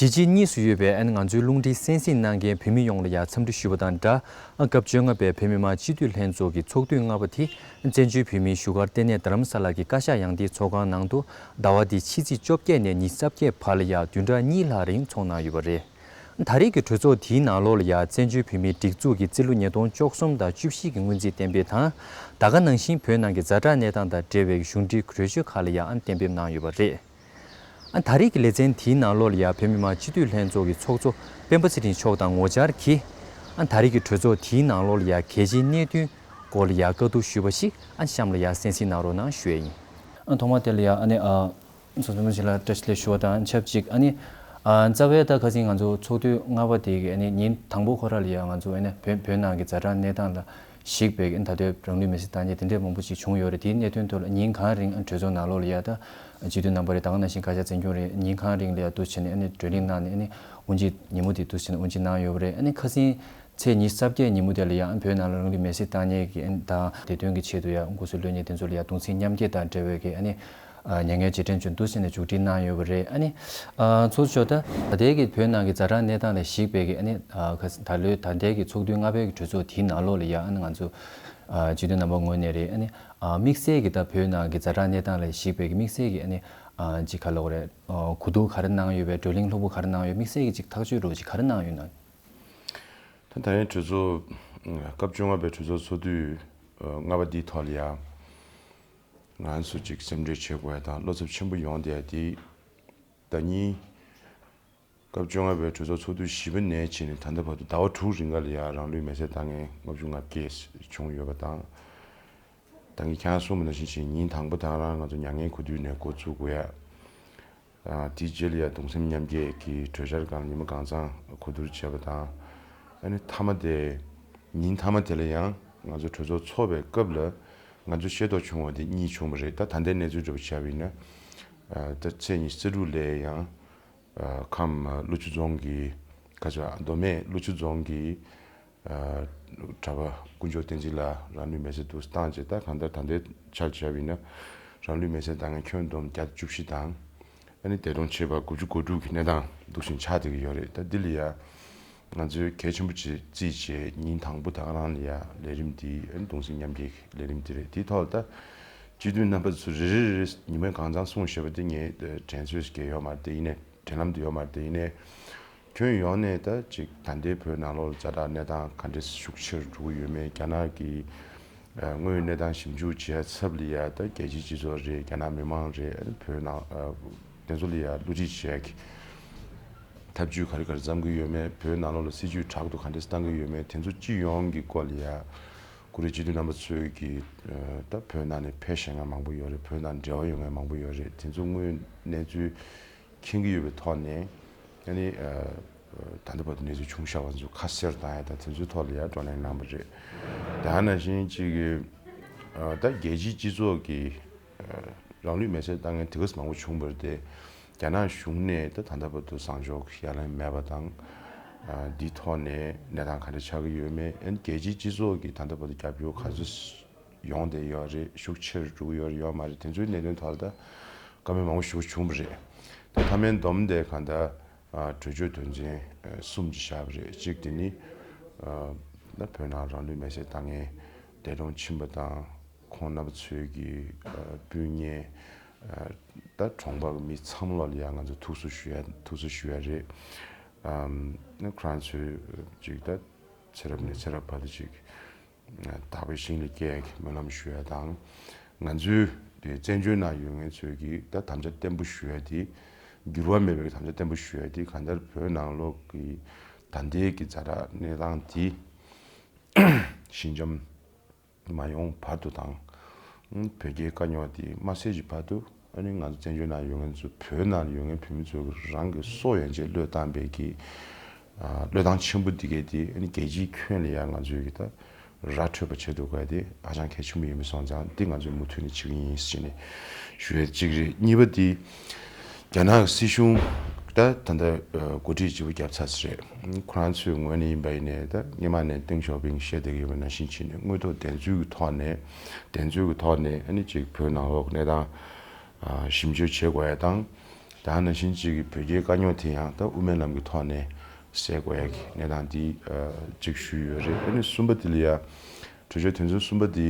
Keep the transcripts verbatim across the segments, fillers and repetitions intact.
གཞིས་བྱེས་གཉིས་སུ་ཡོད་པའི་ཨ་ནི་ང་ཚོའི་རླུང་འཕྲིན་གསན་གཟིགས་གནང་མཁན་བོད་མི་ཡོངས་ལ་ཡང་འཚམས་འདྲི་ཞུ་བ་དང་སྦྲགས། སྐབས་བཅོ་ལྔ་པའི་བོད་མི་མང་སྤྱི་འཐུས་ལྷན་ཚོགས་ཀྱི་ཚོགས་དུས་ལྔ་པ་དེ་བཙན་བྱོལ་བོད་མིའི་བཞུགས་སྒར་ལྟེ་གནས་རྡ་རམ་ས་ལ་གི་བཀའ་ཤག་ཡང་སྡེའི་ཚོགས་ཁང་ནང་དུ་ཟླ་བ་འདིའི་ཕྱི་ཚེས་བཅོ་བརྒྱད་ནས་ཉི་ཤུ་རྩ་བརྒྱད་བར་ལ་ཡང་བདུན་ཕྲག་གཉིས་ལྷག་རིང་འཚོགས་གནང་ཡོད་པ་རེད། ད་རེས་ཀྱི་གྲོས་ཚོགས་དེའི་ནང་ལོགས་ལ་ཡང་བཙན་བྱོལ་བོད་མིའི་སྒྲིག་འཛུགས་ཀྱི་རྩིས་ལོ་ཉིས་སྟོང་བཅུ་གསུམ་དང་བཅུ་བཞི་གི་སྔོན་རྩིས་གཏན་འབེབས་དང་། ད་ག་ནང་བཞིན་བོད་ནང་གི་ཛ་དྲག་གནས་སྟངས་དང་འབྲེལ་བའི་གཞུང་འབྲེལ་གྲོས་ཆོད་ཁག་ལ་ཡང་གཏན་འབེབས་གནང་ཡོད་པ་རེད། ཨ། ད་རེས་ཀྱི་ལེ་ཚན་དེའི་ནང་ལོགས་ལ་ཡང་བོད་མི་མང་སྤྱི་འཐུས་ལྷན་ཚོགས་ཀྱི་ཚོགས་གཙོ་སྤེན་པ་ཚེ་རིང་མཆོག་དང་ངོ་བཅར་གྱིས། ཨ། ད་རེས་ཀྱི་གྲོས་ཚོགས་དེའི་ནང་ལོགས་ལ་ཡང་གལ་ཆེའི་གནད་དོན་སྐོར་ལ་ཡང་བཀའ་བསྡུར་ཞུས་པ་ཞིག་ཨ། གཤམ་ལ་ཡང་གསན་གཟིགས་གནང་རོགས་གནང་ཞུ་ཡ་ཡིན། ཨ། ཐོག་མ་དེ་ལ་ཡང་ཨ་ནི་ཨ། ཚོགས་གཙོ་མ་ཞིག་ལ་བཀྲ་ཤིས་བདེ་ལེགས་ཞུ་བ་དང་ཆབས་ཅིག་ཨ་ནི། ཨ། རྩ་བའི་ད་ཁ་སང་ང་ཚོ་ཚོགས་དུས་ལྔ་པ་དེ་གི་ཨ་ནི་ཉིན་དང་པོ་ཁོ་ར་ལ་ཡང་ང་ཚོ་ཨ་ནི་བོད་བོད་ནང་གི་ཛ་དྲག་གནས་སྟངས་ལ་གཞིགས་པའི་ད་ལྟའི་རང་ལུས་མེར་སྲེག་བཏང་མཁན་དེ་འདྲའི་མང་པོ་ཞིག་བྱུང་ཡོད་རེད། དེའི་གནད་དོན་ཐོག་ལ་ཉིན་གང་རིང་གྲོས་ཚོགས་ནང་ལོགས་ལ་ཡ་ད་སྤྱི་འཐུས་རྣམ་པ་རེད། ད་ག་ནང་བཞིན་བཀའ་ཤག་བཙན་སྐྱོང་རེད། ཉིན་གང་རིང་ལ་ཡ་འདུག་བྱས་ནས་ཨ་ནི་བགྲོ་གླེང་གནང་ནས་ཨ་ནི་དབུ་འབྱེད་ཉིན་མོ་དེ་འདུག་བྱས་ནས་དབུ་འབྱེད་གནང་ཡོད་པ་རེད། ཨ་ནི་ཁ་སང་ཚེས་ཉི་ཤུ་རྩ་བརྒྱད་ཉིན་མོ་དེ་ལ་ཡང་བོད་ནང་ལ་རང་ལུས་མེར་སྲེག་བཏང་མཁན་གྱི་ཨ་ནི་ད་བདེ་དོན་གྱི་ཆེད་དུ་ཡ་འགོ་གསོ་གློད་མཁན་དེ་ཚོ་ལ་ཡ་གདུང་སེམས་མཉམ་སྐྱེད་དང་འབྲེལ་བའི་གི་ཨ་ནི་མྱ་ངན་རྗེས་དྲན་བྱུང་འདུག་ཟེར་ནས་མཇུག་སྒྲིལ་གནང་ཡོད་པ་རེད། ཨ་ནི། ཨ། ཚོགས་གཙོ་མཆོག་ད་ད་ལྟའི་གི་བོད་ནང་གི་ཛ་དྲག་གནས་སྟངས་ལ་གཞིགས་པའི་གི་ཨ་ནི། ཨ། ཁ་ད་ལོའི་ད་ལྟའི་གི་ཚོགས་དུས་ལྔ་པའི་གི་གྲོས་ཚོགས་དེའི་ནང་ལོགས་ལ་ཡ་ཨ་ནི་ང་ཚོ། ཨ། སྤྱི་འཐུས་རྣམ་པ་ངོས་ནས་རེད། ཨ་ནི། ཨ། དམིགས་བསལ་གི་ད་བོད་ནང་གི་ཛ་དྲག་གནས་སྟངས་ལ་གཞིགས་པའི་གི་དམིགས་བསལ་གི་ཨ་ནི། ཨ། ཅིག་ག་ལབ་དགོས་རེད། ཨ། གོ་བསྡུར་ག་རེ་གནང་ཡོད་པས། བགྲོ་གླེང་ལྷུག་པོ་ག་རེ་གནང་ཡོད། དམིགས་བསལ་གི་ཅིག་ཐག་གཅོད་འདྲ་བོ་ཅིག་ག་རེ་གནང་ཡོད་ན། ད་ད་རིང་གྲོས་ཚོགས་སྐབས་བཅོ་ལྔ་པའི་གྲོས་ཚོགས་ཚོགས་དུས་ལྔ་པ་འདིའི་ཐོག་ལ་ཡ། ང་ཚོ་གཅིག་སེམས་ཁྲལ་བྱེད་དགོས་ཡ་དང་བློ་འཚབ་ཆེན་པོ་ཡོང་བསྡད་ཡ་དེ། ཟླ་ཉིན། སྐབས་བཅོ་ལྔ་པའི་གྲོས་ཚོགས་ཚོགས་དུས་བཞི་པ་ནས་བྱས་ནས་ད་ལྟ་བར་དུ་ཟླ་བ་དྲུག་རིང་ག་ལ་ཡ་རང་ལུས་མེར་སྲེག་བཏང་མཁན་ལྔ་བཅུ་ང་བརྒྱད་བྱུང་ཡོད་པ་དང་། ད་གིན་ཁྱེད་རང་གསུངས་པ་ནང་བཞིན་བྱས་ཉིན་དང་པོ་དེ་རང་ང་ཚོ་མྱ་ངན་གུས་འདུད་ནས་འགོ་བཙུགས་དགོས་ཡ། ཨ། དེའི་རྗེས་ལ་ཡ་གདུང་སེམས་མཉམ་སྐྱེད་ཀྱི་གྲོས་འཆར་སྒང་ཉི་མ་གང་ཚང་གོ་བསྡུར་བྱས་པ་དང་། ཨ་ནི་མཐའ་མ་དེ། ཉིན་མཐའ་མ་དེ་ལ་ཡང་ང་ཚོ་གྲོས་ཚོགས་ཚོགས་པའི་སྐབས་ལ་ང་ཚོ་ཤེས་རྟོགས་བྱུང་བ་དེ་གཉིས་བྱུང་བ་རེད། ད་ད་ལྟའི་གནས་ཚུལ་འདྲ་པོ་བྱས་པ་ཡིན་ན། ཨ། ད་ཚེས་ཉི་ཤུ་རྩ་དྲུག་ལ་ཡང་། ཨ། ཁམས་ཀླུ་ཆུ་རྫོང་གི་ཁ་ཆ་མདོ་སྨད་ཀླུ་ཆུ་རྫོང་གི། ཨ། གྲྭ་པ་དཀོན་མཆོག་བསྟན་འཛིན་ལགས་རང་ལུས་མེར་སྲེག་འདུག་བཏང་རྗེས། ད་གང་ལྟར་ད་ལྟའི་ཆར་བྱས་པ་ཡིན་ན་རང་ལུས་མེར་སྲེག་བཏང་མཁན་ཁྱོན་བསྡོམས་བརྒྱ་དང་བཅུ་བཞི་དང་། ཨ་ནི་འདས་གྲོངས་བྱས་པ་དགུ་བཅུ་གོ་དྲུག་གི་གནས་སྟངས་འདུག་བཞིན་ཆགས་བསྡད་ཀྱི་ཡོད་རེད། ད་འདི་ལ་ཡ་ང་ཚོས་གལ་ཆེན་པོ་ཅིག་བརྩིས་བྱས་ཉིན་དང་པོ་ད་ག་རང་ལ་ཡ་ལས་རིམ་འདི། ཨ་ནི་གདུང་སེམས་མཉམ་སྐྱེད་ཀྱི་ལས་རིམ་འདི་རེད། དེའི་ཐོག་ལ་ད་སྤྱི་འཐུས་རྣམ་པ་ཚོ་རེ་རེ་རེ་ཉི་མ་གང་ཚང་གསུངས་བཞག་པ་དེ་ངས་དྲན་གསོ་ཞིག་ཡོད་མ་རེད། དེ་ཡིན་ནའི་དྲན་ལམ་དུ་ཡོད་མ་རེད། དེ་ཡིན་ནའི་ཁྱོན་ཡོངས་ནས་ད་ཅིག་ད་ལྟའི་བོད་ནང་ལོགས་ལ་ཛ་དྲག་གནས་སྟངས་ག་འདྲས་ཤུགས་ཆེར་འགྲོ་གི་ཡོད་མེད། རྒྱ་ནག་གི་ཨ། དངོས་ཡོད་གནས་སྟངས་ཞིབ་འཇུག་བྱེད་ཡ་ཚབ་ལ་ཡ་ད་རྒྱལ་སྤྱིའི་སྤྱི་ཚོགས་རེད། རྒྱ་ནག་མི་མང་རེད། ཨ་ནི་བོད་ནང་། ཨ། དེ་ཚོ་ལ་ཡ་བསླུ་བྲིད་བྱེད་ཡ་གི་ཐབས་ཇུས་ག་རེ་ག་རེ་བརྩམས་ཀྱི་ཡོད་མེད། བོད་ནང་ལོགས་ལ་སྲིད་ཇུས་དྲག་ཏུ་ག་འདྲས་བཏང་གི་ཡོད་མེད། དེ་ཚོ་སྤྱི་ཡོངས་ཀྱི་སྐོར་ལ་ཡ་ཁོ་རའི་སྤྱི་འཐུས་རྣམ་པ་ཚོས་ཀྱི། ཨ། ད་བོད་ནང་ནས་ཕེབས་བཞག་མཁན་མང་པོ་ཡོད་རེད། བོད་ནང་འབྲེལ་བ་ཡོད་མཁན་མང་པོ་ཡོད་རེད། དེ་ཚོ་དངོས་ཡོད་གནས་ཚུལ་མཁྱེན་གྱི་ཡོད་པའི་ཐོག་ནས། ཨ་ནི། ཨ། ད་ལྟ་བར་དུ་གནས་ཚུལ་བྱུང་བཞག་པ་ཚོ་ཁ་གསལ་བཏང་ཡ་དང་དེ་ཚོའི་ཐོག་ལ་ཡ་བགྲོ་གླེང་གནང་བ་རེད། དེ་ནང་བཞིན་གཅིག་གི། ཨ། ད་རྒྱལ་སྤྱིའི་སྤྱི་ཚོགས་ཀྱི། ཨ། རང་ལུས་མེར་སྲེག་བཏང་མཁན་དེ་ག་ཚོད་མང་པོ་བྱུང་བ་རེད་དེ། རྒྱ་ནག་གཞུང་ནས་ད་ད་ལྟ་བར་དུ་བཟང་ཕྱོགས་ཡ་ལན་མེད་པ་དང་། ཨ། འདིའི་ཐོག་ནས་གནས་སྟངས་ག་འདྲ་ཆགས་ཀྱི་ཡོད་མེད། ཨ་ནི་རྒྱལ་སྤྱིའི་སྤྱི་ཚོགས་ཀྱིས་ད་ལྟ་བར་དུ་རྒྱབ་སྐྱོར་ག་ཚོད་ཡོང་བསྡད་ཡོད་རེད། ཤུགས་ཆེ་རུ་འགྲོ་གི་ཡོད་རེད་ཡོད་མ་རེད། དེ་ཚོའི་གནད་དོན་ཐོག་ལ་ད་བཀའ་མོལ་མང་པོ་ཞིག་བྱུང་བ་རེད། ད་མཐའ་མའི་བསྡོམས་དེ་གང་ལྟར། ཨ། གྲོས་ཆོད་དོན་ཚན། ཨ། གསུམ་ཅིག་བཞག་པ་རེད། གཅིག་དེ་ནི། ཨ། ད་བོད་ནང་རང་ལུས་མེར་སྲེག་བཏང་མཁན་འདས་གྲོངས་ཕྱིན་པ་དང་ཁོང་རྣམ་པ་ཚོའི་གི། ཨ། སྤུན་ཉེ། ཨ། ད་གྲོང་པ་གི་མི་ཚང་མ་ལ་ཡང་ང་ཚོ་ཐུགས་གསོ་ཞུ་ཡ། ཐུགས་གསོ་ཞུ་ཡ་རེད། ཨམ། ཁོ་རང་ཚོའི་ཅིག་ད་ཚེ་རབས་ནས་ཚེ་རབས་བར་དུ་ཅིག་དག་པའི་ཞིང་ལ་སྐྱེ་ཡག་གི་སྨོན་ལམ་ཞུ་ཡ་དང་། ང་ཚོའི་དེ་བཙན་བྱོལ་ནང་ཡོད་མཁན་ཚོས་ཀྱི་ད་དམ་བཅའ་བརྟན་པོ་ཞུ་ཡ་དེ། འགྱུར་བ་མེད་པའི་དམ་བཅའ་བརྟན་པོ་ཞུ་ཡ་དེ་གང་ལྟར་བོད་ནང་ལོགས་ཀྱི་ད་ལྟའི་གི་ཛ་དྲག་གནས་སྟངས་དེ་ཞི་འཇམ་མ་ཡོང་བར་དུ་དང་། བོད་རྒྱའི་དཀའ་རྙོག་དེ་མ་སེལ་གྱི་བར་དུ། ཨ་ནི་ང་ཚོ་བཙན་བྱོལ་ནང་ཡོད་མཁན་ཚོ། བོད་ནང་ཡོད་མཁན་བོད་མི་ཚོ་གི་རང་གི་སྲོག་ཡན་ཆད་བློས་བཏང་པའི་གི། ཨ། བློས་བཏང་ཆེན་པོ་འདི་གས་དེ་ཨ་ནི་རྒྱལ་སྤྱིའི་ཁྱོན་ལ་ཡང་ང་ཚོས་ཀྱི་ད་ར་འཕྲོད་པ་བྱེད་ཐུབ་དགོས་དེ་ཧ་ཅང་གལ་ཆེན་པོ་ཡིན་པ་སོང་ཙང་། འདི་ང་ཚོས་མུ་མཐུད་ནས་བྱེད་ཀྱི་ཡིན་ཟེར་ནས་ཞུ་ཡས་གཅིག་རེད། གཉིས་པ་དེ་རྒྱ་ནག་གི་སྲིད་གཞུང་ད་ད་ལྟ་འགོ་ཁྲིད་བརྗེ་པོ་བརྒྱབ་ཚར་ས་རེད། ཁོ་རང་ཚོའི་ངོས་ནས་ཡིན་པ་ཡིན་ནའི་ད་སྔོན་མ་ནས་ཏེང་ཞའོ་ཕིང་བཤད་བསྡད་ཀྱི་ཡོད་པ་ནང་བཞིན་བྱས་ནས་དངོས་ཐོག་བདེན་འཚོལ་གྱི་ཐོག་ནས། བདེན་འཚོལ་གྱི་ཐོག་ནས་ཨ་ནི་ཅིག་བོད་ནང་ལོགས་གནས་སྟངས་ཞིབ་འཇུག་བྱེད་དགོས་ཡ་དང་། ད་ནང་བཞིན་གཅིག་གི་བོད་རྒྱའི་དཀའ་རྙོག་དེ་ཡང་ད་དབུ་མའི་ལམ་གྱི་ཐོག་ནས་སེལ་དགོས་ཡ་གི་གནས་སྟངས་འདི་གཅིག་ཞུས་ཡོད་རེད། ཨ་ནི་གསུམ་པ་དེ་ལ་ཡ་གྲོས་ཆོད་དོན་ཚན་གསུམ་པ་འདི་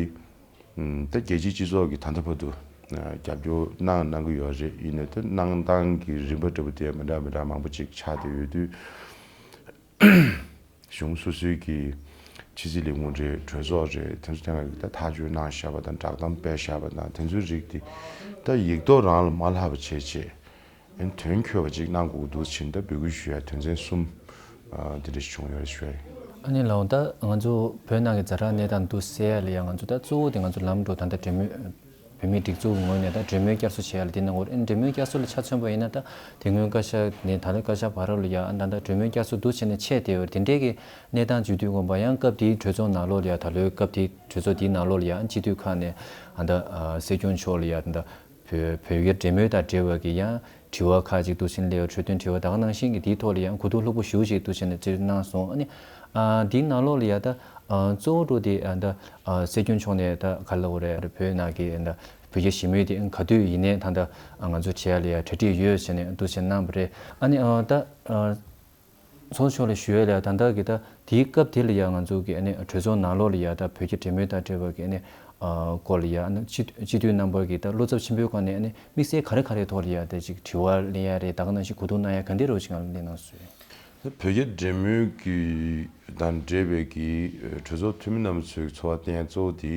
ད་རྒྱལ་སྤྱིའི་སྤྱི་ཚོགས་ཀྱིས་ད་ལྟ་བར་དུ་རྒྱབ་སྐྱོར་གནང་གནང་གི་ཡོད་རེད། ཡིན་ནའི་ད་གནང་སྟངས་ཀྱི་རིམ་པ་འདྲ་པོ་དེ་མི་འདྲ་མི་འདྲ་མང་པོ་ཅིག་ཆགས་བསྡད་ཡོད་དུས། གཞུང་སོ་སོའི་གི་ཕྱི་སྲིད་ལས་ཁུངས་རེད། གྲོས་ཚོགས་རེད། དེ་ཚོ་ཐད་ཀར་གྱི་ད་ཐག་གཅོད་གནང་བཞག་པ་དང་བསྒྲགས་གཏམ་སྤེལ་བཞག་པ་དང་དེ་ཚོའི་རིགས་དེ་ད་ཡིག་ཐོག་རང་ལ་མ་ལྷག་པ་བྱས་བྱས་དོན་འཁྱོལ་བ་ཅིག་གནང་དགོས་ཀྱི་འདུག་ཕྱིན་ད་འབོད་སྐུལ་ཞུ་ཡ་དོན་ཚན་གསུམ་དེ་འདྲ་ཞིག་བྱུང་ཡོད་རེད་ཞུ་ཡ་ཡིན། ཨ་ནི་ལགས་འོང་ད་ང་ཚོ་བོད་ནང་གི་ཛ་དྲག་གནས་སྟངས་འདུག་སེ་ཡ་ལ་ཡ་ང་ཚོ་ད་གཙོ་བོ་དེ་ང་ཚོ་ལམ་འགྲོ་ད་ལྟ་གྲོས་མོལ་བོད་མིའི་སྒྲིག་འཛུགས་ཀྱི་ངོས་ནས་ད་གྲོས་མོལ་བསྐྱར་གསོ་བྱེད་ཡ་ལ་དེ་གནང་དགོས་རེད། གྲོས་མོལ་བསྐྱར་གསོ་ལ་ཆ་མཚོན་པ་ཡིན་ན་ད་དེ་སྔོན་བཀའ་ཤག་ནས་ད་ལྟ་བཀའ་ཤག་བར་རོ་ལ་ཡ་ཨ་ད་ལྟ་གྲོས་མོལ་བསྐྱར་གསོ་འདུག་བྱས་ནས་ཆད་བསྡད་ཡོད་རེད། དེ་འདྲའི་གི་གནས་སྟངས་བརྗོད་དུས་དགོངས་པ་ཡང་སྐབས་དེའི་གྲོས་ཚོགས་ནང་ལོགས་ལ་ཡ་ད་ལོའི་སྐབས་དེའི་གྲོས་ཚོགས་དེའི་ནང་ལོགས་ལ་ཡ་སྤྱི་འཐུས་ཁག་ནས་ཨ་ད་སྲིད་སྐྱོང་མཆོག་ལ་ཡ་ད་ད་བོད་བོད་རྒྱ་འབྲེལ་མོལ་དང་འབྲེལ་བ་གི་ཡང་དྲི་བ་ཁག་ཅིག་འདུག་བྱས་ནས་སླེབས་ཡོད། འཕྲོས་དོན་དྲི་བ་ད་ག་ནང་བཞིན་གི་དེའི་ཐོག་ལ་ཡང་གོ་བསྡུར་ལྷུག་པོ་ཞེ་པོ་ཅིག་འདུག་བྱས་ནས་ཅིག་གནང་སོང་། ཨ་ནི་ཨ་དེའི་ནང་ལོགས་ལ་ཡ་ད་ཨ་གཙོ་བོ་འགྲོ་དེ་ཨ་ད་ཨ་སྲིད་སྐྱོང་མཆོག་ནས་ད་ག་ལབ་དགོས་རེད། བོད་ནང་གི་ད་བོད་རྒྱ་ཞི་མོལ་དེ་ག་དུས་ཡིན་ནའི་ད་ད་ང་ཚོ་བྱེད་ཡ་ལ་ཡ་གྲ་སྒྲིག་ཡོད་ཟེར་ནས་འདུག་བྱས་གནང་བ་རེད། ཨ་ནི་ཨ་ད་ཨ་ཚོགས་གཙོ་མཆོག་ལ་ཞུ་ཡ་ལ་ཡ་ད་ད་གི་ད་དེའི་སྐབས་དེ་ལ་ཡ་ང་ཚོ་གི་ཨ་ནི་གྲོས་ཚོགས་ནང་ལོགས་ལ་ཡ་ད་བོད་རྒྱ་འབྲེལ་མོལ་དང་འབྲེལ་བ་གི་ཨ་ནི་ཨ་སྐོར་ལ་ཡ་ཨ་ནི་སྤྱི་སྤྱི་འཐུས་རྣམ་པ་གི་ད་བློ་འཚབ་ཆེན་པོའི་སྒང་ནས་ཨ་ནི་དམིགས་བསལ་ག་རེ་ག་རེའི་ཐོག་ལ་ཡ་ད་ཅིག་དྲི་བ་གླེང་ཡ་རེད། ད་ག་ནང་བཞིན་གོ་བསྡུར་གནང་ཡ་ག་འདྲ་རོ་ཅིག་ང་ལ་གླེང་གནང་སོང་། བོད་རྒྱ་འབྲེལ་མོལ་གྱི་དང་འབྲེལ་བའི་གི་གྲོས་ཚོགས་འཐུས་མི་རྣམ་པ་ཚོའི་ཚོར་བ་བསྟན་གཙོ་བོ་དེ་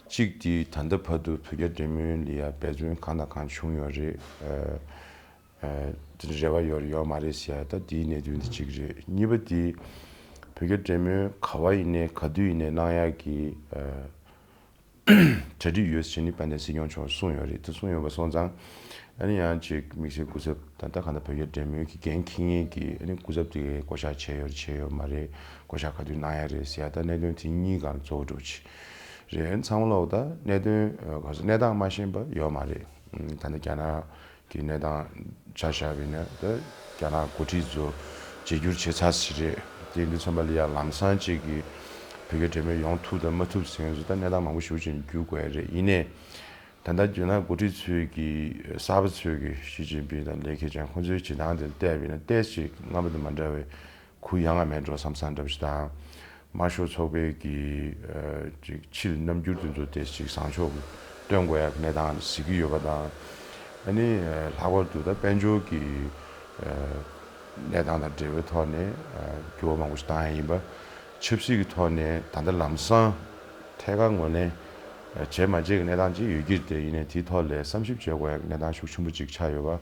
གཅིག་དེ་ད་ལྟ་བར་དུ་བོད་རྒྱ་འབྲེལ་མོལ་ལ་ཡ་འབད་བརྩོན་གང་དང་གང་བྱུང་ཡོད་རེད། ཨ་དེ་རེ་བ་ཡོད་ཡོད་མ་རེད་ཟེར་ཡ་ད་དེའི་གནད་དོན་དེ་གཅིག་རེད། གཉིས་པ་དེ་བོད་རྒྱ་འབྲེལ་མོལ་ག་བ་ཡིན་ནའི་ག་དུས་ཡིན་ནའི་གནང་ཡ་གི་ཨ་གྲ་སྒྲིག་ཡོད་ཟེར་ནས་དཔལ་ལྡན་སྲིད་སྐྱོང་མཆོག་གསུངས་ཡོད་རེད། དེ་གསུངས་ཡོད་པ་སོང་ཙང་ཨ་ནི་ཡང་ཅིག་དམིགས་བསལ་སྐུ་ཚབ་ད་ལྟ་གང་ལྟར་བོད་རྒྱ་འབྲེལ་མོལ་གྱི་འགན་འཁྱེར་མཁན་གྱི་ཨ་ནི་སྐུ་ཚབ་དེ་གའི་བསྐོ་བཞག་བྱས་ཡོད་རེད་བྱས་ཡོད་མ་རེད། བསྐོ་བཞག་ག་དུས་གནང་ཡ་རེད་ཟེར་ཡ་ད་གནད་དོན་དེ་གཉིས་སྒང་གཙོ་བོ་འགྲོ་ཆེ་རེད། ཨ་ནི་ཚང་མ་ལོག་ད་གནད་དོན་ག་ཚོད་གནས་སྟངས་མ་ཤེས་པ་ཡོད་མ་རེད། ད་ནི་རྒྱ་ནག་གི་གནས་སྟངས་ཆ་བཞག་པ་ཡིན་ན་ད་རྒྱ་ནག་འགོ་ཁྲིད་ཚོ་བརྗེ་བསྒྱུར་བྱེད་ཚར་ཟིན་རེད། དེ་འདི་ཚང་མ་ལ་ཡང་ལམ་སང་གཅིག་གི་བོད་རྒྱ་འབྲེལ་མོལ་ཡོང་ཐུབ་དང་མ་ཐུབ་ཟེར་མཁན་ཚོ་ད་གནས་སྟངས་མང་པོ་ཞེ་པོ་ཅིག་འགྱུར་དགོས་ཡ་རེད། ཡིན་ནའི་ད་ལྟ་རྒྱ་ནག་འགོ་ཁྲིད་ཚོས་ཀྱི་གསར་པ་ཚོས་ཀྱི་ཞི་ཅིན་ཕིང་དང་ལི་ཁེ་ཆང་ཁོང་ཚོའི་བྱེད་སྟངས་དེ་བལྟས་པ་ཡིན་ན་ཏོག་ཙམ་སྔ་མ་དང་མ་འདྲ་བའི་གུ་ཡངས་པ་མེད་འགྲོ་བསམ་བསམ་འདྲ་པོ་ཞིག་དང་། དམར་ཤོག་ཚོགས་པའི་གི་ཨ་ཅིག་ཕྱིའི་རྣམ་འགྱུར་དེ་ཚོ་ཏོག་ཙམ་ཅིག་བཟང་ཕྱོགས་སྟོན་དགོས་ཡག་གི་གནས་སྟངས་གཟིགས་ཀྱི་ཡོད་པ་དང་། ཨ་ནི་ཨ་ལྷག་པར་དུ་ད་དཔལ་འབྱོར་གྱི་ཨ་གནས་སྟངས་དང་འབྲེལ་བའི་ཐོག་ནས་ཨ་འགྱུར་བ་མང་པོ་ཞིག་བཏང་ཡ་ཡིན་པ། ཆབ་སྲིད་ཀྱི་ཐོག་ནས་ད་ལྟ་ལམ་སང་ཐད་ཀར་ངོས་ལེན་ཨ་བྱས་མ་བྱས་ཀྱི་གནས་སྟངས་ཅིག་ཡོད་ཀྱི་རེད། ཡིན་ནའི་དེའི་ཐོག་ལ་བསམ་ཞིབ་བྱེད་དགོས་ཡག་གི་གནས་སྟངས་ཤུགས་ཆེན་པོ་ཅིག་ཆགས་ཡོད་པ།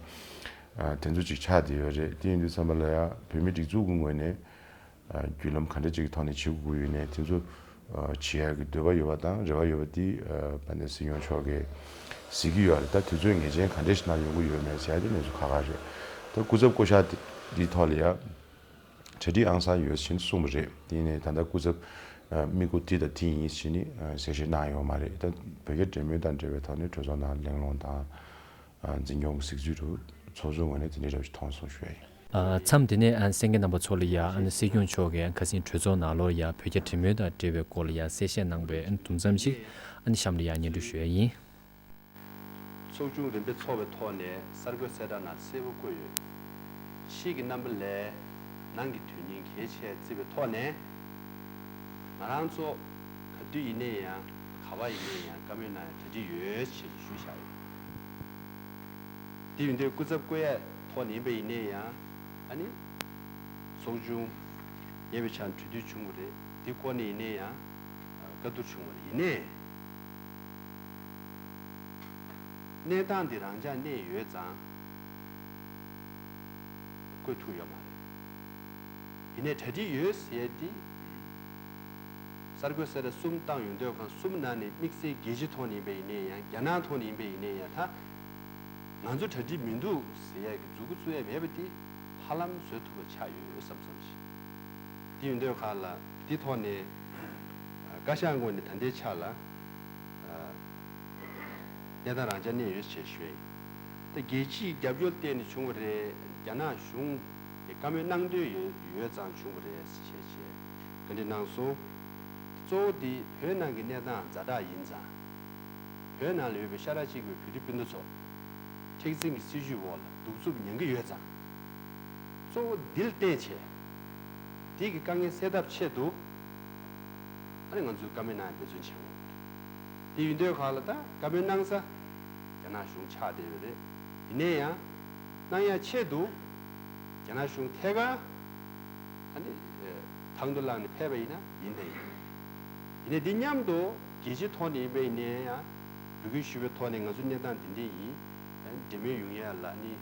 ཨ་དེ་ཚོ་ཅིག་ཆགས་བསྡད་ཡོད་རེད། དེ་ཡིན་དུས་ཙམ་པ་ལ་ཡང་བོད་མིའི་སྒྲིག་འཛུགས་ཀྱི་ངོས་ནས་ཨ་བརྒྱུད་ལམ་ག་འདྲ་ཅིག་གི་ཐོག་ནས་བྱེད་དགོས་ཀྱི་ཡོད་ནའི་དེ་ཚོ་ཨ་བྱེད་ཡག་གི་འདོད་པ་ཡོད་པ་དང་རེ་བ་ཡོད་པ་དེ་ཨ་དཔལ་ལྡན་སྲིད་སྐྱོང་མཆོག་གིས་གཟིགས་ཀྱི་ཡོད་རེད། ད་དུས་ཚོད་ངེས་ཅན་ག་འདྲ་ཞིག་ནང་ཡོང་གི་ཡོད་མེད་ཟེར་ཡ་དེ་གནས་ཚུལ་ཁག་ཁག་རེད། ད་སྐུ་ཚབ་བསྐོ་བཞག་དེ་འདིའི་ཐོག་ལ་ཡང་གྲ་སྒྲིག་ཨང་གསར་ཡོད་ཟེར་གསུངས་པ་རེད། དེ་ཡིན་ནའི་ད་ལྟ་སྐུ་ཚབ་ཨ་དམིགས་སྒོ་དེ་དང་དེ་ཡིན་ཟེར་ནས་ཨ་གསལ་བཤད་གནང་ཡོད་མ་རེད། ད་བོད་རྒྱ་འབྲེལ་མོལ་དང་འབྲེལ་བའི་ཐོག་ནས་གྲོས་ཚོགས་ནང་གླེང་སློང་དང་། ཨ་འཛིན་སྐྱོང་གི་གཟིགས་ཚུལ་དུ་ཚོགས་གཙོའི་ངོས་ནས་དེ་འདྲའི་རབ་ཞིག་མཐོང་སོང་ཞུ་ཡ་ཡིན། ཨ་མཚམས་འདི་ནས་ཨ་གསན་མཁན་རྣམ་པ་ཚོ་ལ་ཡ་ཨ་ནི་སྲིད་སྐྱོང་མཆོག་གིས་ཁ་སང་གྲོས་ཚོགས་ནང་ལོགས་ཡ་བོད་རྒྱ་འབྲེལ་མོལ་དང་འབྲེལ་བའི་སྐོར་ལ་ཡ་གསལ་བཤད་གནང་བའི་ཨ་ནི་དུམ་མཚམས་ཤིག་ཨ་ནི་གཤམ་ལ་ཡ་སྙན་སྒྲོན་ཞུ་ཡ་ཡིན། ཚོགས་ཆུང་རིམ་པས་འཚོགས་པའི་ཐོག་ནས་གསར་འགོད་གསལ་བསྒྲགས་ནང་གསལ་པོ་བཀོད་ཡོད། ཕྱིའི་རྣམ་པ་ལས་ནང་གི་དོན་སྙིང་གལ་ཆེ་བརྩི་བའི་ཐོག་ནས། ང་རང་ཚོ་ག་དུས་ཡིན་ནའི་ཡང་ག་བ་ཡིན་ནའི་ཡང་བཀའ་མོལ་གནང་ཡ་གྲ་སྒྲིག་ཡོད་ཅེས་ཞུས་བཞག་ཡོད། དེ་ཡིན་དུས་སྐུ་ཚབ་བསྐོ་ཡས་ཐོག་ནས་ཡིན་པ་ཡིན་ནའི་ཡང་ཨ་ནི་ཚོགས་ཆུང་ཉེ་བའི་ཆར་གྲོས་བསྡུར་བྱུང་བ་རེད། དེ་སྐོར་ནས་ཡིན་ནའི་ཡང་བཀའ་བསྡུར་བྱུང་བ་རེད། ཡིན་ནའི། གནས་སྟངས་འདི་རང་འཇགས་གནས་ཡོད་ཙང་བཀོད་ཐུབ་ཡོད་མ་རེད། ཡིན་ནའི་གྲ་སྒྲིག་ཡོད་ཟེར་ཡས་འདི་གསར་འགོད་གསལ་བསྒྲགས་གསུམ་བཏང་ཡོང་དུས་གང་གསུམ་ནང་ནས་དམིགས་བསལ་རྒྱལ་སྤྱི་ཐོག་ནས་ཡིན་པ་ཡིན་ནའི་ཡང་རྒྱ་ནག་ཐོག་ནས་ཡིན་པ་ཡིན་ནའི་ཡང་ད་ང་ཚོ་གྲ་སྒྲིག་མི་འདུག་ཟེར་ཡས་ཀྱི་མཛུབ་གུ་བཙུགས་ཡས་མེད་པ་འདི་ཧ་ལམ་བཟོ་ཐུབ་པ་ཆགས་ཡོད་བསམ་བསམ་ཞིག་དེ་ཡོང་དུས་གང་ལ་དེ་ཐོག་ནས་བཀའ་ཤག་ངོས་ནས་ད་ལྟའི་ཆ་ལ་གནས་སྟངས་རང་འཇགས་གནས་ཡོད་ཅེས་ཞུས་ཡིན། ད་རྒྱལ་སྤྱིའི་རྒྱབ་སྐྱོར་བརྟེན་ནས་བྱུང་བ་རེད། རྒྱ་ནག་གཞུང་གིས་བཀའ་མོལ་གནང་འདོད་ཡོད་ཡོད་ཙང་བྱུང་བ་རེད་ཅེས་བྱས་བཀའ་འདྲི་གནང་སོང་། གཙོ་བོ་འདི་བོད་ནང་གི་གནས་སྟངས་ཛ་དྲག་ཡིན་ཙང་། བོད་ནང་ལ་ཡོད་པའི་ཤ་ཁྲག་གཅིག་པའི་བོད་རིགས་སྤུན་ཟླ་ཚོ། སྟངས་འཛིན་གྱི་སྲིད་བྱུས་འོག་ལ་གདུག་རྩུབ་མྱང་གི་ཡོད་ཙང་། གཙོ་བོ་འདི་ལ་བརྟེན་བྱས། དེ་གི་དཀའ་ངལ་སེལ་ཐབས་ཆེད་དུ། ཨ་ནི་ང་ཚོས་བཀའ་མོལ་གནང་ཡ་འབད་བརྩོན་བྱས་ཡོད། དེ་ཡིན་དུས་ག་ལ་ད་བཀའ་མོལ་གནང་ས་རྒྱ་ནག་གཞུང་ཆགས་བསྡད་ཡོད་རེད། ཡིན་ནའི་ཡང་། གནང་ཡ་ཆེད་དུ། རྒྱ་ནག་གཞུང་ཐད་ཀར། ཨ་ནི། ཐང་དུ་བླངས་ནས་ཕེབས་པ་ཡིན་ན་ཡིན་དང་ཡིན། ཡིན་ནའི་འདི་མཉམ་དུ་རྒྱལ་སྤྱིའི་ཐོག་ནས་ཡིན་པ་ཡིན་ནའི་ཡང་། འབོད་སྐུལ་ཞུས་པའི་ཐོག་ནས་ང་ཚོ་གནས་སྟངས་འདི་འདྲ་ཡིན། འབྲེལ་མོལ་ཡོང་ཡ་ལ་ནི།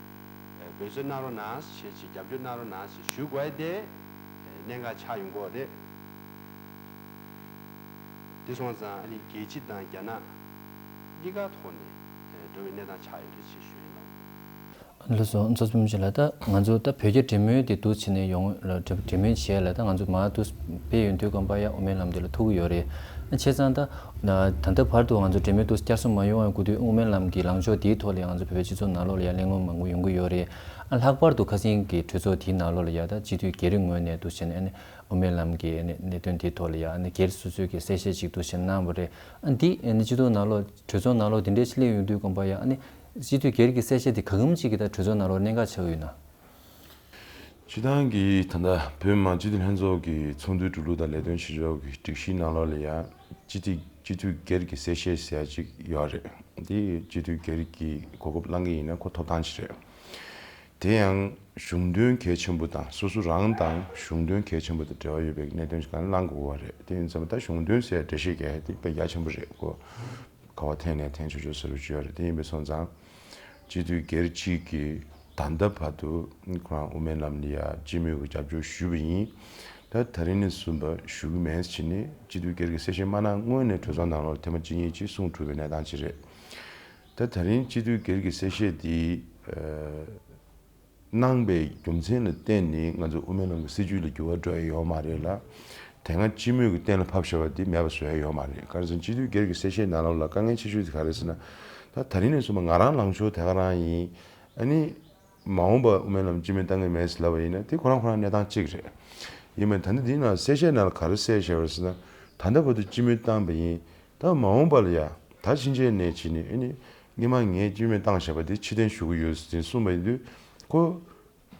འབད་བརྩོན་གནང་རོགས་གནང་ཞེས་བྱས་རྒྱབ་སྐྱོར་གནང་རོགས་གནང་ཞེས་ཞུ་དགོས་ཏེ། གནད་འགག་ཆགས་ཡོང་གི་ཡོད་རེད། དེ་སོང་ཙང་ཨ་ནི་རྒྱལ་སྤྱི་དང་རྒྱ་ནག་གཉིས་ཀ་ཐོག་ནས་འགྲོ་བའི་གནས་སྟངས་ཆགས་ཡོད་རེད་ཅེས་ཞུ་ཡིན་ལགས། ལགས་སོ། མཚོ་བདུན་ཅན་ལགས། ད་ང་ཚོ་ད་བོད་རྒྱ་འབྲེལ་མོལ་དེ་འདུག་བྱས་ནས་ཡོང་། འབྲེལ་མོལ་བྱས་ལ་ད་ང་ཚོ་མར་འདུག་སྤེལ་ཡོང་དུས་ཙམ་པ་ཡ་དབུ་མའི་ལམ་དེ་ལ་ཐུག་གི་ཡོད་རེད། བྱས་ཙང་ད་ད་ལྟ་བར་དུ་ང་ཚོ་འབྲེལ་མོལ་འདུག་བསྐྱར་གསོ་མ་ཡོང་བའི་སྐུ་དུས་དབུ་མའི་ལམ་གྱི་ལངས་ཕྱོགས་དེའི་ཐོག་ལ་ང་ཚོ་བོད་པའི་སྤྱི་ཚོགས་ནང་ལོགས་ལ་ཡ་གླེང་སློང་མང་པོ་ཡོང་གི་ཡོད་རེད། ཨ་ལྷག་པར་དུ་ཁ་སང་གི་གྲོས་ཚོགས་དེའི་ནང་ལོགས་ལ་ཡ་ད་སྤྱི་འཐུས་སྒེར་ངོས་ནས་འདུག་བྱས་ནས་ཨ་ནི་དབུ་མའི་ལམ་གྱི་ཨ་ནི་གནད་དོན་དེའི་ཐོག་ལ་ཡ་ཨ་ནི་སྒེར་སོ་སོའི་གི་གསལ་བཤད་ཅིག་འདུག་བྱས་གནང་བ་རེད། ཨ་འདི་ཨ་ནི་སྤྱི་ཚོགས་ནང་ལོགས་གྲོས་ཚོགས་ནང་ལོགས་དེ་འདྲའི་ཕྱི་ལས་ཡོང་དུས་ཙམ་པ་ཡ་ཨ་ནི་སྤྱི་འཐུས་སྒེར་གྱི་གསལ་བཤད་དེ་ག་གམ་ཅིག་གི་ད་གྲོས་ཚོགས་ནང་ལོགས་གནད་འགག་ཆགས་ཀྱི་ཡོད་ན། སྤྱི་བཏང་གི་ད་ལྟ་བོད་མི་མང་སྤྱི་འཐུས་ལྷན་ཚོགས་ཀྱི་ཚོགས་འདུའི་འགྲོ་ལུགས་དང་ལས་དོན་བྱེད་ཕྱོགས་ཀྱི་སྒྲིག་གཞིའི་ནང་ལོགས་ལ་ཡ་སྤྱི་འཐུས་སྤྱི་འཐུས་སྒེར་གྱི་གསལ་བཤད་ཟེར་ཡ་ཅིག་ཡོད་རེད། དེ་སྤྱི་འཐུས་སྒེར་གྱི་གོ་སྐབས་བླང་གི་ཡིན་ན་ཁོ་ཐོབ་ཐང་ཅིག་རེད། དེ་ཡང་གཞུང་དོན་གལ་ཆེན་པོ་དང་སོ་སོ་རང་དང་གཞུང་དོན་གལ་ཆེན་པོ་དང་འབྲེལ་བ་ཡོད་པའི་གནད་དོན་ཞིག་གང་བླང་དགོས་པ་རེད། དེ་ཡིན་ཙང་ད་གཞུང་དོན་ཟེར་འགྲེལ་བཤད་རྒྱག་ཡ་དེ་དཔེ་རྒྱ་ཆེན་པོ་རེད་གོ། ག་བ་འཐེན་ནས་འཐེན་ཆོག་ཆོག་ཟེར་བ་ཅིག་ཡོད་རེད། དེ་ཡིན་པ་སོང་ཙང་སྤྱི་འཐུས་སྒེར་གཅིག་གིས་ད་ལྟ་བར་དུ་ཁོ་རང་དབུ་མའི་ལམ་ལ་ཡ་སྤྱི་མོས་ཀྱི་རྒྱབ་སྐྱོར་ཞུས་པ་ཡིན། ད་ད་རིང་ནས་བཟུང་བ་ཞུ་གི་མེད་ཟེར་ནས་སྤྱི་འཐུས་སྒེར་གྱི་གསལ་བཤད་མ་གནང་སྔོན་ནས་གྲོས་ཚོགས་ནང་ལོགས་ཐེངས་མ་གཅིག་གཉིས་ཅིག་གསུངས་གྲུབ་པའི་གནས་སྟངས་ཅིག་རེད། ད་ད་རིང་སྤྱི་འཐུས་སྒེར་གྱི་གསལ་བཤད་འདི་ཨ་གནང་པའི་རྒྱུ་མཚན་ལ་བརྟེན་ནས་ང་ཚོ་དབུ་མའི་ལམ་གྱི་སྲིད་བྱུས་ལ་འགྱུར་བ་འགྲོ་ཡ་ཡོད་མ་རེད་ལ། དེ་སྔ་སྤྱི་མོས་ཀྱིས་གཏན་ལ་ཕབ་བཞག་པ་འདི་མེད་པ་བཟོ་ཡ་ཡོད་མ་རེད། ག་རེ་ཟེར་ན་སྤྱི་འཐུས་སྒེར་གྱི་གསལ་བཤད་ནང་ལོགས་ལ་དཀའ་ངལ་ཆེ་ཤོས་དེ་ག་རེ་ཟེར་ན། ད་ད་རིང་ནས་བཟུང་བ་ང་རང་ལངས་ཕྱོགས་དེ་ག་རང་ཡིན། ཨ་ནི། མ་འོངས་པ་དབུ་མའི་ལམ་སྤྱི་མོས་བཏང་གི་མེད་ཟེར་ལབ་པ་ཡིན་ན་དེ་ཁོ་རང་ཁོ་རང་གནས་སྟངས་གཅིག་རེད། ཡིན་མིན་ད་ནི་འདི་ནང་གསལ་བཤད་ནང་ལ་ག་རེ་གསལ་བཞག་པ་རེད་ཟེར་ན། ད་ལྟ་བར་དུ་སྤྱི་མོས་བཏང་བ་ཡིན། ད་མ་འོངས་པ་ལ་ཡ་ད་ཕྱིན་ཆད་ནས་བྱས་ནས་ཨ་ནི་སྔོན་མ་ངས་སྤྱི་མོས་བཏང་བཞག་པ་དེ་ཕྱིར་འཐེན་ཞུ་གི་ཡོད་ཟེར་གསུངས་པ་ཡིན་དུས་ཁོ།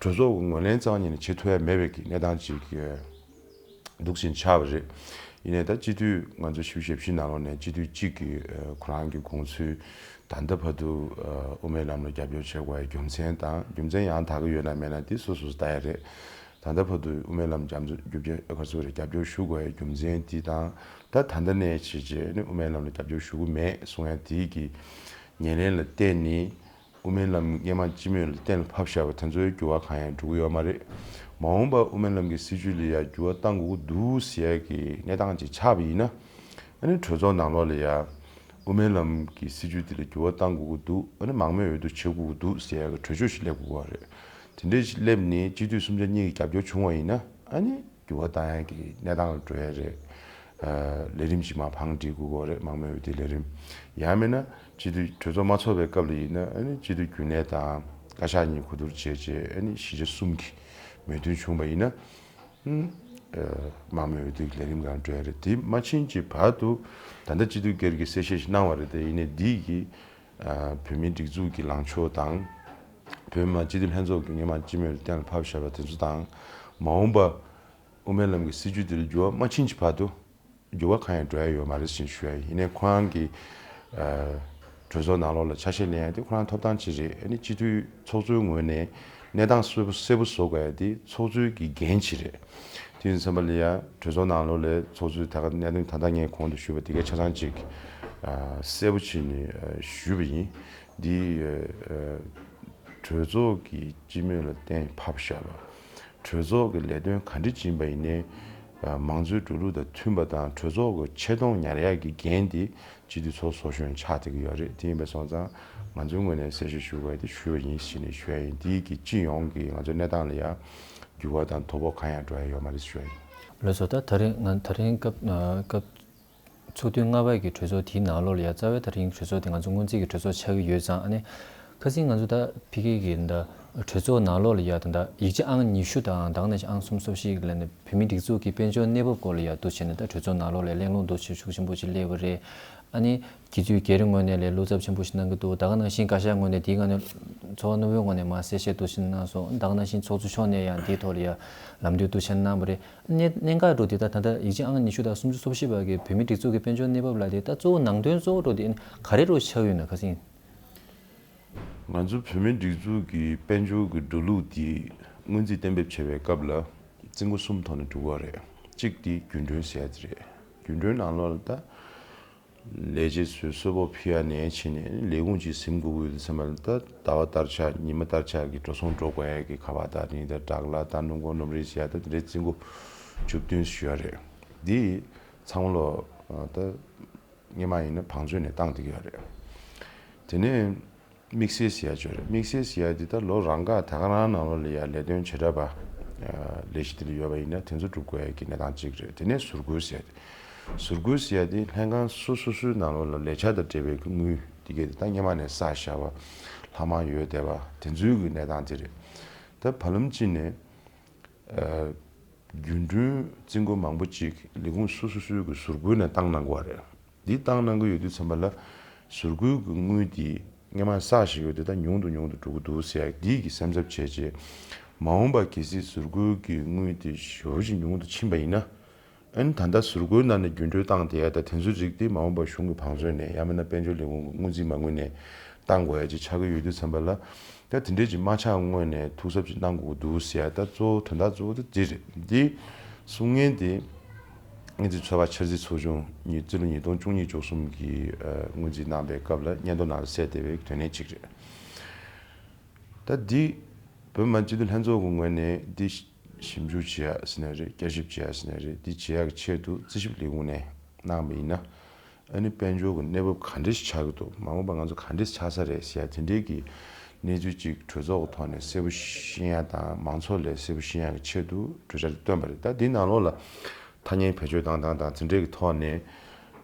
གྲོས་ཚོགས་ཀྱི་ངོས་ལེན་རྩ་བ་ཉིད་ནས་བྱེད་ཐུབ་ཡ་མེད་པའི་གི་གནས་སྟངས་ཅིག་འདུག་ཟིན་ཆགས་པ་རེད། ཡིན་ནའི་ད་སྤྱི་འཐུས་ང་ཚོ་བཞི་བཅུ་ཞེ་བཞི་ནང་ལོགས་ནས་སྤྱི་འཐུས་གཅིག་གིས་ཁོ་རང་གི་དགོངས་ཚུལ་ད་ལྟ་བར་དུ་དབུ་མའི་ལམ་ལ་རྒྱབ་སྐྱོར་བྱེད་དགོས་པའི་རྒྱུ་མཚན་དང་རྒྱུ་མཚན་ཡང་དག་གི་ཡོད་ན་མེད་ན་དེ་སོ་སོས་ལྟ་ཡ་རེད། ད་ལྟ་བར་དུ་དབུ་མའི་ལམ་རྒྱབ་རྒྱབ་སྐྱོར་ག་ཚོད་རེད་རྒྱབ་སྐྱོར་ཞུ་དགོས་པའི་རྒྱུ་མཚན་དེ་དང་ད་ད་ལྟ་ནས་བྱས་རྗེས་ནི་དབུ་མའི་ལམ་ལ་རྒྱབ་སྐྱོར་ཞུ་གི་མེད་གསུང་ཡ་དེ་གི་ཉེར་ལེན་ལ་བརྟེན་ནས། དབུ་མའི་ལམ་སྔོན་མ་སྤྱི་མོས་ལ་གཏན་ལ་ཕབ་བཞག་པ་དེ་ཚོའི་འགྱུར་བ་གང་ཡང་འགྲོ་གི་ཡོད་མ་རེད། མ་འོངས་པ་དབུ་མའི་ལམ་གྱི་སྲིད་བྱུས་ལ་ཡང་འགྱུར་བ་གཏང་དགོས་ཀྱི་འདུག་ཟེར་ཡ་གི་གནས་སྟངས་ཅིག་ཆགས་པ་ཡིན་ན། ཨ་ནི་གྲོས་ཚོགས་ནང་ལོགས་ལ་ཡང་དབུ་མའི་ལམ་གྱི་སྲིད་བྱུས་དེ་ལ་འགྱུར་བ་གཏང་དགོས་ཀྱི་འདུག་ཨ་ནི་མང་མོས་འོས་བསྡུ་བྱེད་དགོས་ཀྱི་འདུག་ཟེར་ཡ་གི་གྲོས་ཆོད་ཞིག་སླེབས་དགོས་པ་རེད། དེ་འདྲས་ཞིག་སླེབས་ནས་སྤྱི་འཐུས་སུམ་ཆ་གཉིས་ཀྱི་རྒྱབ་སྐྱོར་བྱུང་བ་ཡིན་ན་ཨ་ནི། འགྱུར་བ་གཏང་ཡག་གི་གནས་སྟངས་ལ་འགྲོ་ཡ་རེད། ལས་རིམ་ཅིག་མར་བང་སྒྲིག་དགོས་ཀྱི་རེད་མང་མོས་འོས་བསྡུའི་ལས་རིམ། ཡང་མིན་ན་སྤྱི་འཐུས་གྲོས་ཚོགས་མ་ཚོགས་པའི་སྐབས་ལ་ཡིན་ན་ཨ་ནི་སྤྱི་འཐུས་རྒྱུན་ལས་དང་བཀའ་ཤག་གཉིས་གོ་བསྡུར་བྱས་རྗེས་ཨ་ནི་བཞི་ཆ་གསུམ་གྱི་མོས་མཐུན་བྱུང་བ་ཡིན་ན། མང་མོས་འོས་བསྡུའི་ལས་རིམ་སྒང་འགྲོ་ཡ་རེད། དེ་མ་ཕྱིན་གྱི་བར་དུ་ད་ལྟ་སྤྱི་འཐུས་སྒེར་གྱི་གསལ་བཤད་ཞིག་གནང་བ་རེད་དེ་ཡིན་ནའི་འདི་ཡི་གི་བོད་མིའི་སྒྲིག་འཛུགས་ཀྱི་ལངས་ཕྱོགས་དང་། བོད་མི་མང་སྤྱི་འཐུས་ལྷན་ཚོགས་ཀྱི་སྔོན་མ་སྤྱི་མོས་ལ་གཏན་ལ་ཕབ་བཞག་པ་དེ་ཚོ་དང་། མ་འོངས་པ་དབུ་མའི་ལམ་གྱི་སྲིད་བྱུས་དེ་ལ་འགྱུར་བ་མ་ཕྱིན་གྱི་བར་དུ་འགྱུར་བ་གང་ཡང་འགྲོ་ཡ་ཡོད་མ་རེད་ཅེས་ཞུ་ཡ་ཡིན། ཡིན་ནའི་ཁོ་རང་གི་གྲོས་ཚོགས་ནང་ལོགས་ལ་ཆ་ཤས་ལེན་ཡ་དེ་ཁོ་རང་ཐོབ་ཐང་ཅིག་རེད། ཨ་ནི་སྤྱི་འཐུས་ཚོགས་གཙོའི་ངོས་ནས་གནས་སྟངས་གསལ་པོ་གསལ་པོ་བཟོ་དགོས་ཡ་དེ་ཚོགས་གཙོའི་གི་འགན་ཅིག་རེད། དེ་ཡིན་ཙམ་པ་ལ་ཡ་གྲོས་ཚོགས་ནང་ལོགས་ལ་ཚོགས་གཙོའི་ད་ག་གནད་དོན་ད་ལྟ་ངས་གོང་དུ་ཞུས་པ་དེ་གའི་ཆ་ཚང་ཅིག་གསལ་པོ་བྱས་ནས་ཞུས་པ་ཡིན། འདི་གྲོས་ཚོགས་ཀྱི་སྤྱི་མོས་ལ་གཏན་ཕབ་བཞག་པ། གྲོས་ཚོགས་ཀྱི་ལས་དོན་ག་འདྲ་ཡིན་པ་ཡིན་ནའི། མང་གཙོའི་འགྲོ་ལུགས་དང་མཐུན་པ་དང་གྲོས་ཚོགས་ཀྱི་ཆེ་མཐོང་ཉར་ཡག་གི་འགན་དེ་སྤྱི་འཐུས་ཚོགས་གཙོ་གཞོན་ཆགས་བསྡད་ཀྱི་ཡོད་རེད། དེ་ཡིན་པ་སོང་ཙང་ང་ཚོའི་ངོས་ནས་གསལ་བཤད་ཞུ་དགོས་དེ་ཞུས་པ་ཡིན་ཞེས་ནས་ཞུ་ཡ་ཡིན། དེ་གི་སྤྱི་ཡོངས་ཀྱི་ང་ཚོའི་གནས་སྟངས་ལ་ཡང་འགྱུར་བ་དང་དོ་ཕོག་གང་ཡང་འགྲོ་ཡ་ཡོད་མ་རེད་ཞུ་ཡ་ཡིན། ལགས་སོ། ད་ད་རིང་ང་ད་རིང་སྐབས་སྐབས། ཚོགས་ཐུན་ལྔ་པ་གི་གྲོས་ཚོགས་དེའི་ནང་ལོགས་ལ་ཡ་རྩ་བའི་ད་རིང་གྲོས་ཚོགས་དེ་ང་ཚོ་སྔོན་རྩིས་ཀྱི་གྲོས་ཚོགས་ཆགས་ཀྱི་ཡོད་ཙང་ཨ་ནི། ཁ་སང་ང་ཚོ་ད་ཕ་གི་གི་ད་གྲོས་ཚོགས་ནང་ལོགས་ལ་ཡ་ད་ད་ཡིག་ཆ་ཨང་ཉི་ཤུ་དང་ད་ག་ནང་བཞིན་ཨང་སུམ་ཅུ་སོ་བཞི་གི་ལ་ནི་བོད་མིའི་སྒྲིག་འཛུགས་ཀྱི་དཔལ་འབྱོར་གནས་བབ་སྐོར་ལ་ཡ་འདུག་བྱས་ནས་ད་གྲོས་ཚོགས་ནང་ལོགས་ལ་གླེང་སློང་འདུག་བྱས་ཤུགས་ཆེན་པོ་ཅིག་སླེབས་པ་རེད། ཨ་ནི་སྤྱི་འཐུས་སྒེར་ངོས་ནས་ལས་བློ་འཚབ་ཆེན་པོ་ཞིག་གནང་གི་འདུག་ད་ག་ནང་བཞིན་བཀའ་ཤག་ངོས་ནས་དེའི་སྒང་ནས་ཚོགས་པ་རྣོན་པོའི་ངོས་ནས་མར་གསལ་བཤད་འདུག་ཕྱིན་གནང་སོང་། ད་ག་ནང་བཞིན་ཚོགས་གཙོ་མཆོག་ནས་ཡང་དེའི་ཐོག་ལ་ཡང་ལམ་སྟོན་འདུག་ཕྱིན་གནང་བ་རེད། གནད་གནད་འགག་འགྲོ་དེ་ད་ད་ལྟ་ཡིག་ཆ་ཨང་ཉི་ཤུ་དང་སུམ་ཅུ་སོ་བཞི་པ་གི་བོད་མིའི་སྒྲིག་འཛུགས་ཀྱི་དཔལ་འབྱོར་གནས་བབ་ལ་དེ་ད་གཙོ་བོ་ནང་དོན་གཙོ་བོ་འགྲོ་དེ་ག་རེ་རུ་ཆགས་ཡོད་ན་ཁ་སང་། ང་ཚོ་བོད་མིའི་སྒྲིག་འཛུགས་ཀྱི་དཔལ་འབྱོར་གྱི་འགྲོ་ལུགས་དེ་སྔོན་རྩིས་གཏན་འབེབས་བྱེད་པའི་སྐབས་ལ་རྩིས་འགོ་གསུམ་ཐོག་ནས་འགྲོ་གི་ཡོད་རེད། གཅིག་དེ་རྒྱུན་གྲོན་ཟེར་ཡ་དེ་རེད། རྒྱུན་གྲོན་ནང་ལོགས་ལ་ད་ལས་བྱེད་ཚོས་གསོལ་ཕོགས་ཕུལ་ཡ་ནས་ཕྱིན་ནས་ལས་ཁུངས་ཀྱིས་ཟིན་དགོས་ཀྱི་ཡོད་དུས་ཙམ་པ་ལ་ད་ཟླ་བ་ལྟར་ཆགས་ཉི་མ་ལྟར་ཆགས་ཀྱི་འགྲོ་སོང་འགྲོ་དགོས་ཡ་གི་ཁ་པར་དང་དེ་ནས་ད་སྦྲག་གླ་ད་སྣུམ་འཁོར་སྣུམ་རིན་ཟེར་ཡ་ད་དེ་འདྲའི་རྩིས་འགོ་བཅུ་བདུན་ཞུ་ཡ་རེད། འདི་ཚང་མ་ལོ་ད་སྔོན་མ་ཡིན་ན་བང་མཛོད་ནས་བཏང་བསྡད་ཀྱི་ཡོད་རེད། དེ་ནས་དམིགས་བསལ་ཟེར་ཡ་ཅིག་ཡོད་རེད། དམིགས་བསལ་ཟེར་ཡ་དེ་ད་ལོ་རང་འགའ་ད་ག་རང་ནང་ལོགས་ལ་ཡ་ལས་དོན་བྱེ་བྲག་པ་ལས་གཞི་དེ་ལ་ཡོད་པ་ཡིན་ན་དེ་ཚོ་སྒྲུབ་དགོས་ཡ་གི་གནས་སྟངས་གཅིག་རེད། དེ་ནས་ཟུར་བཀོལ་ཟེར་ཡ་དེ། ཟུར་བཀོལ་ཟེར་ཡ་དེ་ལྷན་ཁང་སོ་སོ་སོའི་ནང་ལོགས་ལ་ལས་འཆར་དང་འབྲེལ་བའི་དངུལ་དེ་གས་དེ་ད་སྔོན་མ་ནས་བསགས་བཞག་པ་ལྷག་མ་ཡོད་བསྡད་པ་དེ་ཚོའི་གི་གནས་སྟངས་དེ་རེད། ད་བར་ལམ་གཅིག་ནས་ཨ་རྒྱུན་གྲོན་རྩིས་འགོ་མང་པོ་ཅིག་ལས་ཁུངས་སོ་སོ་སོའི་གི་ཟུར་བཀོལ་ནས་བཏང་གནང་དགོས་པ་རེད། འདི་བཏང་གནང་གི་ཡོད་དུས་ཙམ་པ་ལ་ཟུར་བཀོལ་གྱི་དངུལ་འདི་སྔོན་མ་བསགས་བཞག་ཡོད་དེ་ད་ཉུང་དུ་ཉུང་དུ་འགྲོ་གི་འདུག་ཟེར་ཡག་འདི་གི་སེམས་འཚབ་བྱས་རྗེས་མ་འོངས་པ་གལ་སྲིད་ཟུར་བཀོལ་གྱི་དངུལ་དེ་ཞེ་པོ་ཅིག་ཉུང་དུ་ཕྱིན་པ་ཡིན་ན། ཨ་ནི་ད་ལྟ་ཟུར་བཀོལ་ནང་ནས་རྒྱུན་གྲོན་བཏང་བསྡད་ཡ་ད་དེ་ཚོའི་རིགས་དེ་མ་འོངས་པ་གཞུང་གི་བང་མཛོད་ནས་ཡང་མིན་ན་དཔལ་འབྱོར་ལས་ཁུངས་ཀྱི་སྔོན་རྩིས་མ་དངུལ་ནས་བཏང་དགོས་ཡ་ཅིག་ཆགས་ཀྱི་ཡོད་དུས་ཙམ་པ་ལ། ད་དེ་འདྲས་ཅིག་མ་ཆགས་སྔོན་ནས་ཐུགས་གཟབ་ཅིག་གནང་དགོས་ཀྱི་འདུག་ཟེར་ཡ་ད་གཙོ་བོ་དོན་དག་གཙོ་བོ་ད་འདི་རེད། འདི་གསུང་མཁན་དེ་ཨེ་ཙི་ཚོད་དཔག་འཆར་རྩིས་ཚོགས་ཆུང་ཉིས་རྩིས་ལོ་ཉིས་སྟོང་བཅུ་གཉིས་བཅུ་གསུམ་གྱི་ཨ་སྔོན་རྩིས་གནང་པའི་སྐབས་ལ་སྙན་ཐོ་ནང་ལ་གསལ་བསྡད་པའི་དོན་གནད་ཅིག་རེད། ད་འདི་བོད་མི་མང་སྤྱི་འཐུས་ལྷན་ཚོགས་ཀྱི་ངོས་ནས་འདི་ཞིབ་འཇུག་བྱེད་ཡ་ཟེར་ནའི་རེད། བསྐྱར་ཞིབ་བྱེད་ཡ་ཟེར་ནའི་རེད། འདི་བྱེད་ཡ་གི་ཆེད་དུ་རྩིས་ཞིབ་ལས་ཁུངས་ནས་གནང་བ་ཡིན་ན། ཨ་ནི་དཔལ་འབྱོར་གྱི་གནས་བབ་ག་འདྲས་ཆགས་ཀྱི་འདུག་མ་འོངས་པ་ང་ཚོ་ག་འདྲས་ཆགས་ས་རེད་ཟེར་ཡ་དེ་འདྲས་ཀྱི་གནས་ཚུལ་ཅིག་གྲོས་ཚོགས་ཀྱི་ཐོག་ནས་གསལ་པོ་ཤེས་ཡ་དང་མང་ཚོགས་ལ་གསལ་པོ་ཤེས་ཡ་གི་ཆེད་དུ་གྲོས་འཆར་དེ་བཏོན་པ་རེད། ད་འདིའི་ནང་ལོགས་ལ་ཐ་སྙད་བེད་སྤྱོད་བཏང་སྟངས་དང་དེ་འདྲས་ཀྱི་ཐོག་ནས་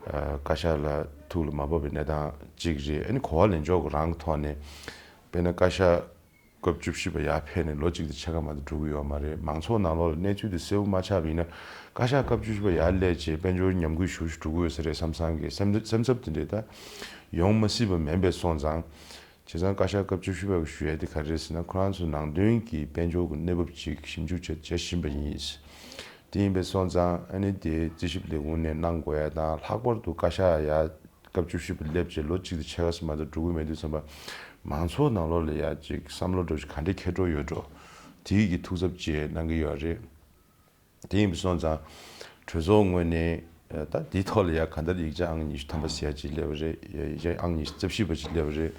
ཨ་བཀའ་ཤག་ལ་ཐུགས་ལ་མ་བབས་པའི་གནས་སྟངས་ཅིག་རེད། ཨ་ནི་གོ་བ་ལེན་ཕྱོགས་ཀྱི་རང་གི་ཐོག་ནས་དཔེར་ན་བཀའ་ཤག་སྐབས་བཅུ་བཞི་པ་ཡར་ཕེབས་ནས་ལོ་གཅིག་དང་ཕྱེད་ཀ་མ་གཏོགས་འགྲོ་གི་ཡོད་མ་རེད། མང་ཚོགས་ནང་ལོགས་ལ་གནས་ཚུལ་དེ་གསལ་པོ་མ་ཆགས་པ་ཡིན་ན་བཀའ་ཤག་སྐབས་བཅུ་བཞི་པ་ཡར་སླེབས་རྗེས་དཔལ་འབྱོར་ཉམས་རྒུད་ཞེ་པོ་ཞིག་འགྲོ་གི་ཡོད་ས་རེད་བསམ་བསམ་གི་སེམས་སེམས་འཚབ་དེ་འདྲས་ད་ཡོང་མ་སྲིད་པ་མིན་པས་སོང་ཙང་། བྱས་ཙང་བཀའ་ཤག་སྐབས་བཅུ་བཞི་པ་གིས་ཞུ་ཡ་དེ་ག་རེ་རེད་ཟེར་ན་ཁོ་རང་ཚོ་ནང་དོན་གྱི་དཔལ་འབྱོར་གྱི་གནས་བབ་ཅིག་ཞིབ་འཇུག་བྱེད་བྱེད་བཞིན་པ་ཡིན། དེ་ཡིན་པས་སོང་ཙང་ཨ་ནི་དེ་རྩིས་ཞིབ་ལས་ཁུངས་ནས་གནང་དགོས་ཡ་དང་ལྷག་པར་དུ་བཀའ་ཤག་ཡ་སྐབས་བཅུ་བཞི་པ་སླེབས་རྗེས་ལོ་གཅིག་དང་ཕྱེད་ཀ་ཙམ་མ་གཏོགས་འགྲོ་གི་མེད་དུས་ཙམ་པ་མང་ཚོགས་ནང་ལོགས་ལ་ཡ་ཅིག་བསམ་བློ་འདྲ་ཞིག་ག་འདྲ་འཁྱེར་འགྲོ་ཡོད་འགྲོ། དེའི་གི་ཐུགས་འཚབ་བཅས་གནང་གི་ཡོད་རེད། དེ་ཡིན་པ་སོང་ཙང་གྲོས་ཚོགས་ངོས་ནས་ད་འདིའི་ཐོག་ལ་ཡ་གང་ལྟར་ཡིག་ཆ་ཨང་ཉི་ཤུ་ཐམ་པ་ཟེར་ཡ་ཅིག་སླེབས་པ་རེད། ཡིག་ཆ་ཨང་ཉི་ཤུ་རྩ་བཞི་པ་ཅིག་སླེབས་པ་རེད།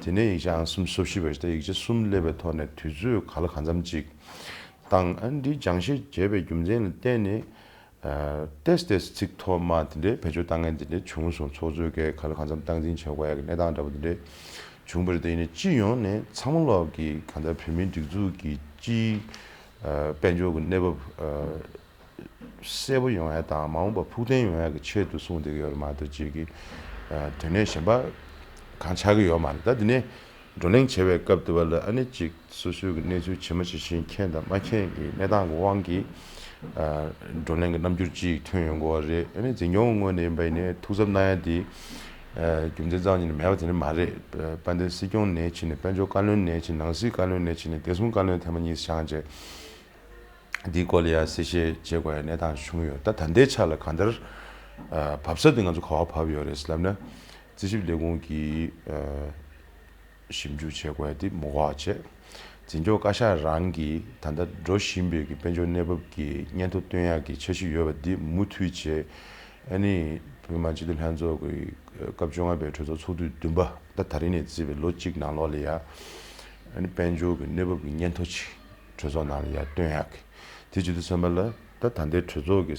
དེ་ནས་ཡིག་ཆ་ཨང་སུམ་ཅུ་སོ་བཞི་པ་ཞིག་ད་ཡིག་ཆ་གསུམ་སླེབས་པའི་ཐོག་ནས་དུས་ཚོད་ག་ལ་གང་འཚམ་ཅིག་བཏང་ཨ་འདི་སྦྱང་བཤད་བྱས་པའི་རྒྱུ་མཚན་ལ་བརྟེན་ནས། ཏེས་ཏེས་ཚིག་ཐོག་མ་དེ་འདྲའི་བེད་སྤྱོད་བཏང་མཁན་དེ་འདྲའི་བྱུང་སོང་། ཚོགས་གཙོས་ཀྱི་ག་ལ་གང་འཚམ་སྟངས་འཛིན་བྱེད་དགོས་ཡ་གི་གནས་སྟངས་འདྲ་པོ་དེ་འདྲའི་བྱུང་བ་རེད། དེ་ཡིན་ནའི་སྤྱི་ཡོངས་ནས་ཚང་མ་ལོག་གི་གང་ལྟར་བོད་མིའི་སྒྲིག་འཛུགས་ཀྱི་སྤྱིའི་དཔལ་འབྱོར་གྱི་གནས་བབ་གསལ་པོ་ཡོང་ཡ་དང་མ་འོངས་པ་ཕུགས་བརྟན་ཡོང་ཡ་གི་ཆེད་དུ་གསུངས་བསྡད་ཀྱི་ཡོད་རེད་མ་གཏོགས་ཅིག་གི་དོན་གནད་གཞན་པ་གང་ཆགས་ཀྱི་ཡོད་མ་རེད། ད་དེ་ནས། བགྲོ་གླེང་བྱེད་པའི་སྐབས་དེ་བ་ལ་ཨ་ནི་གཅིག་སོ་སོའི་གི་གནས་ཚུལ་ཇི་མ་ཇི་བཞིན་མཁྱེན་དང་མ་མཁྱེན་གྱི་གནས་སྟངས་ཀྱི་དབང་གིས་ཨ་བགྲོ་གླེང་གི་རྣམ་འགྱུར་ཅིག་ཐོན་ཡོང་གི་ཡོད་རེད། ཨ་ནི་འཛིན་སྐྱོང་ངོས་ནས་ཡིན་པ་ཡིན་ནའི་ཐུགས་འཚབ་གནང་ཡ་དེ་ཨ་རྒྱུ་མཚན་རྩ་བ་ཉིད་ནས་མེད་པ་དེ་ནི་མ་རེད། དཔལ་ལྡན་སྲིད་སྐྱོང་ནས་ཕྱིན་ནས་དཔལ་འབྱོར་བཀའ་བློན་ནས་ཕྱིན་ནང་སྲིད་བཀའ་བློན་ནས་ཕྱིན་ནས་བདེ་སྲུང་བཀའ་བློན་ཐེངས་མ་གཉིས་བཞེངས་རྗེས། འདིའི་སྐོར་ལ་ཡང་གསལ་བཤད་བྱེད་དགོས་ཡ་གནས་སྟངས་བྱུང་ཡོད། ད་ད་ལྟའི་ཆ་ལ་གང་ལྟར་ཨ་བབས་ས་དེ་ང་ཚོ་ག་པར་བབས་ཡོད་རེད་ཟེར་ལབ་ན། རྩིས་ཞིབ་ལས་ཁུངས་ཀྱིས་ཨ་ཞིབ་འཇུག་བྱེད་དགོས་ཡ་དེ་མུ་ག་བྱས། འཛིན་སྐྱོང་བཀའ་ཤག་རང་གིས་ད་ལྟ་འགྲོ་བཞིན་པའི་གི་དཔལ་འབྱོར་གནས་བབ་ཀྱི་སྙན་ཐོ་སྟོན་ཡ་གི་འཆར་གཞི་ཡོད་པ་འདི་མུ་མཐུད་བྱས། ཨ་ནི་བོད་མི་མང་སྤྱི་འཐུས་ལྷན་ཚོགས་ཀྱི་སྐབས་བཅོ་ལྔ་པའི་གྲོས་ཚོགས་ཚོགས་དུས་བདུན་པ་ད་ད་རིང་ནས་བརྩིས་པའི་ལོ་གཅིག་ནང་ལོགས་ལ་ཡ་ཨ་ནི་དཔལ་འབྱོར་གྱི་གནས་བབ་ཀྱི་སྙན་ཐོ་ཅིག་གྲོས་ཚོགས་ནང་ལ་ཡར་བཏོན་ཡག་གི། དེ་བྱེད་དུས་ཙམ་པ་ལ་ད་ད་ལྟའི་གྲོས་ཚོགས་ཀྱི་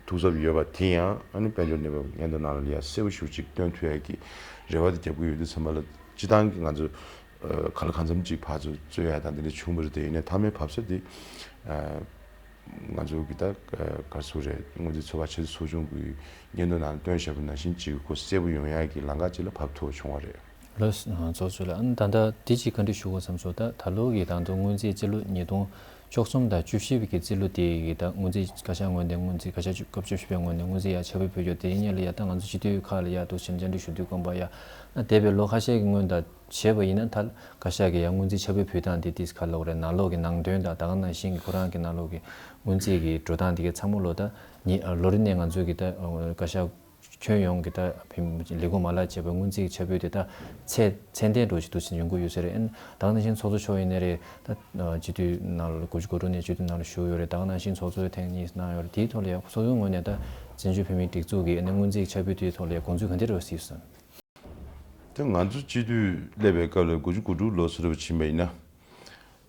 ཐུགས་འཚབ་ཡོད་པ་དེ་ཡང་ཨ་ནི་དཔལ་འབྱོར་གནས་བབ་སྙན་ཐོ་ནང་ལ་ཡར་གསལ་པོ་ཞེ་པོ་ཅིག་སྟོན་ཐུབ་ཡག་གི་རེ་བ་དེ་རྒྱབ་ཀྱི་ཡོད་དུས་ཙམ་པ་ལ་སྤྱི་བཏང་གི་ང་ཚོ་ཨ་ག་ལ་གང་འཚམ་ཅིག་ཕར་ཚུར་རྩོད་ཡག་དང་དེ་འདྲ་བྱུང་བ་རེད། དེ་ཡིན་ནའི་མཐའ་མའི་བབས་ས་དེ་ཨ་ང་ཚོ་གི་ད་ག་རེ་ཟེར་དགོས་རེད། སྔོན་རྩིས་ཚོད་དཔག་འཆར་རྩིས་ཚོགས་ཆུང་གི་སྙན་ཐོ་ནང་བཏོན་བཞག་པ་ནང་བཞིན་ཅིག་གོ་གསལ་པོ་ཡོང་ཡག་གི་ལམ་ཁ་ཅིག་ལ་བབས་ཐུབ་པ་བྱུང་བ་རེད། ལགས་སོ། ཚོགས་གཙོ་ལགས། ཨ་ནི་ད་ལྟ་དེ་ཅིག་བཀའ་འདྲི་ཞུ་དགོས་བསམ་སོང་། ད་ད་ལོ་གི་ད་དུང་སྔོན་རྩིས་སྤྱི་ལོ་ཉིས་སྟོང་ བཅུ་གསུམ་དང་བཅུ་བཞི་པའི་གི་རྩིས་ལོ་དེ་གི་ད་སྔོན་རྩིས་བཀའ་ཤག་ངོས་ནས་སྔོན་རྩིས་བཀའ་ཤག་བཅུ་སྐབས་བཅུ་བཞི་པའི་ངོས་ནས་སྔོན་རྩིས་ཡར་ཆ་བོ་ཕུལ་རྒྱུ་དེ་སྔོན་ལ་ཡ་ད་ང་ཚོ་སྤྱི་འཐུས་ཁག་ལ་ཡ་འདུག་ཕྱིན་བཅར་འདྲི་ཞུ་དུས་དགོངས་པ་ཡ་ན་འདས་པའི་ལོ་ཁ་ཤས་ཀྱི་སྔོན་དང་བྱས་པ་ཡིན་ན་ད་བཀའ་ཤག་གི་ཡ་སྔོན་རྩིས་ཆ་བོ་ཕུལ་སྟངས་དེ་ཏིས་ཁ་ལོག་རེད། ནང་ལོགས་ཀྱི་ནང་དོན་དང་ད་ག་ནང་བཞིན་གྱི་ཁོ་རང་གི་ནང་ལོགས་ཀྱི་སྔོན་རྩིས་ཀྱི་འགྲོ་སྟངས་དེ་གའི་ཚང་མ་ལོ་ད་ཉི་ལོ་རེ་ནས་ང་ཚོ་གི་ད་བཀའ་ཤག་ཁྱོན་ཡོངས་ཀྱི་ད་ཕིམ་ལས་ཁུངས་མ་ལག་བྱས་པའི་སྔོན་རྩིས་ཆ་བོ་དེ་ད་ཚད་ཚད་ལྡན་འགྲོ་ཞིག་འདུག་ཕྱིན་ཡོང་གི་ཡོད་ས་རེད། ཨན་ད་ག་ནང་བཞིན་ཚོགས་གཙོ་མཆོག་ཡིན་ནའི་རེད། ད་སྤྱི་འཐུས་ནང་ལ་དགུ་བཅུ་གོ་དྲུག་ནས་སྤྱི་འཐུས་ནང་ལ་ཞུགས་ཡོད་རེད། ད་ག་ནང་བཞིན་ཚོགས་གཙོ་ཐེངས་གཉིས་གནང་ཡོད་རེད། དེའི་ཐོག་ལ་ཡང་ཚོགས་གཙོའི་ངོས་ནས་ད་བཙན་བྱོལ་བོད་མིའི་སྒྲིག་འཛུགས་ཀྱི་ཨ་ནི་སྔོན་རྩིས་ཆ་བོ་དེའི་ཐོག་ལ་ཡང་དགོངས་ཚུལ་ག་འདྲ་རེད་གཟིགས་སོང་། དེ་ང་ཚོ་སྤྱི་འཐུས་སླེབས་པའི་སྐབས་ལ་དགུ་བཅུ་གོ་དྲུག་ལོ་ཟེར་བ་ཕྱིན་པ་ཡིན་ན།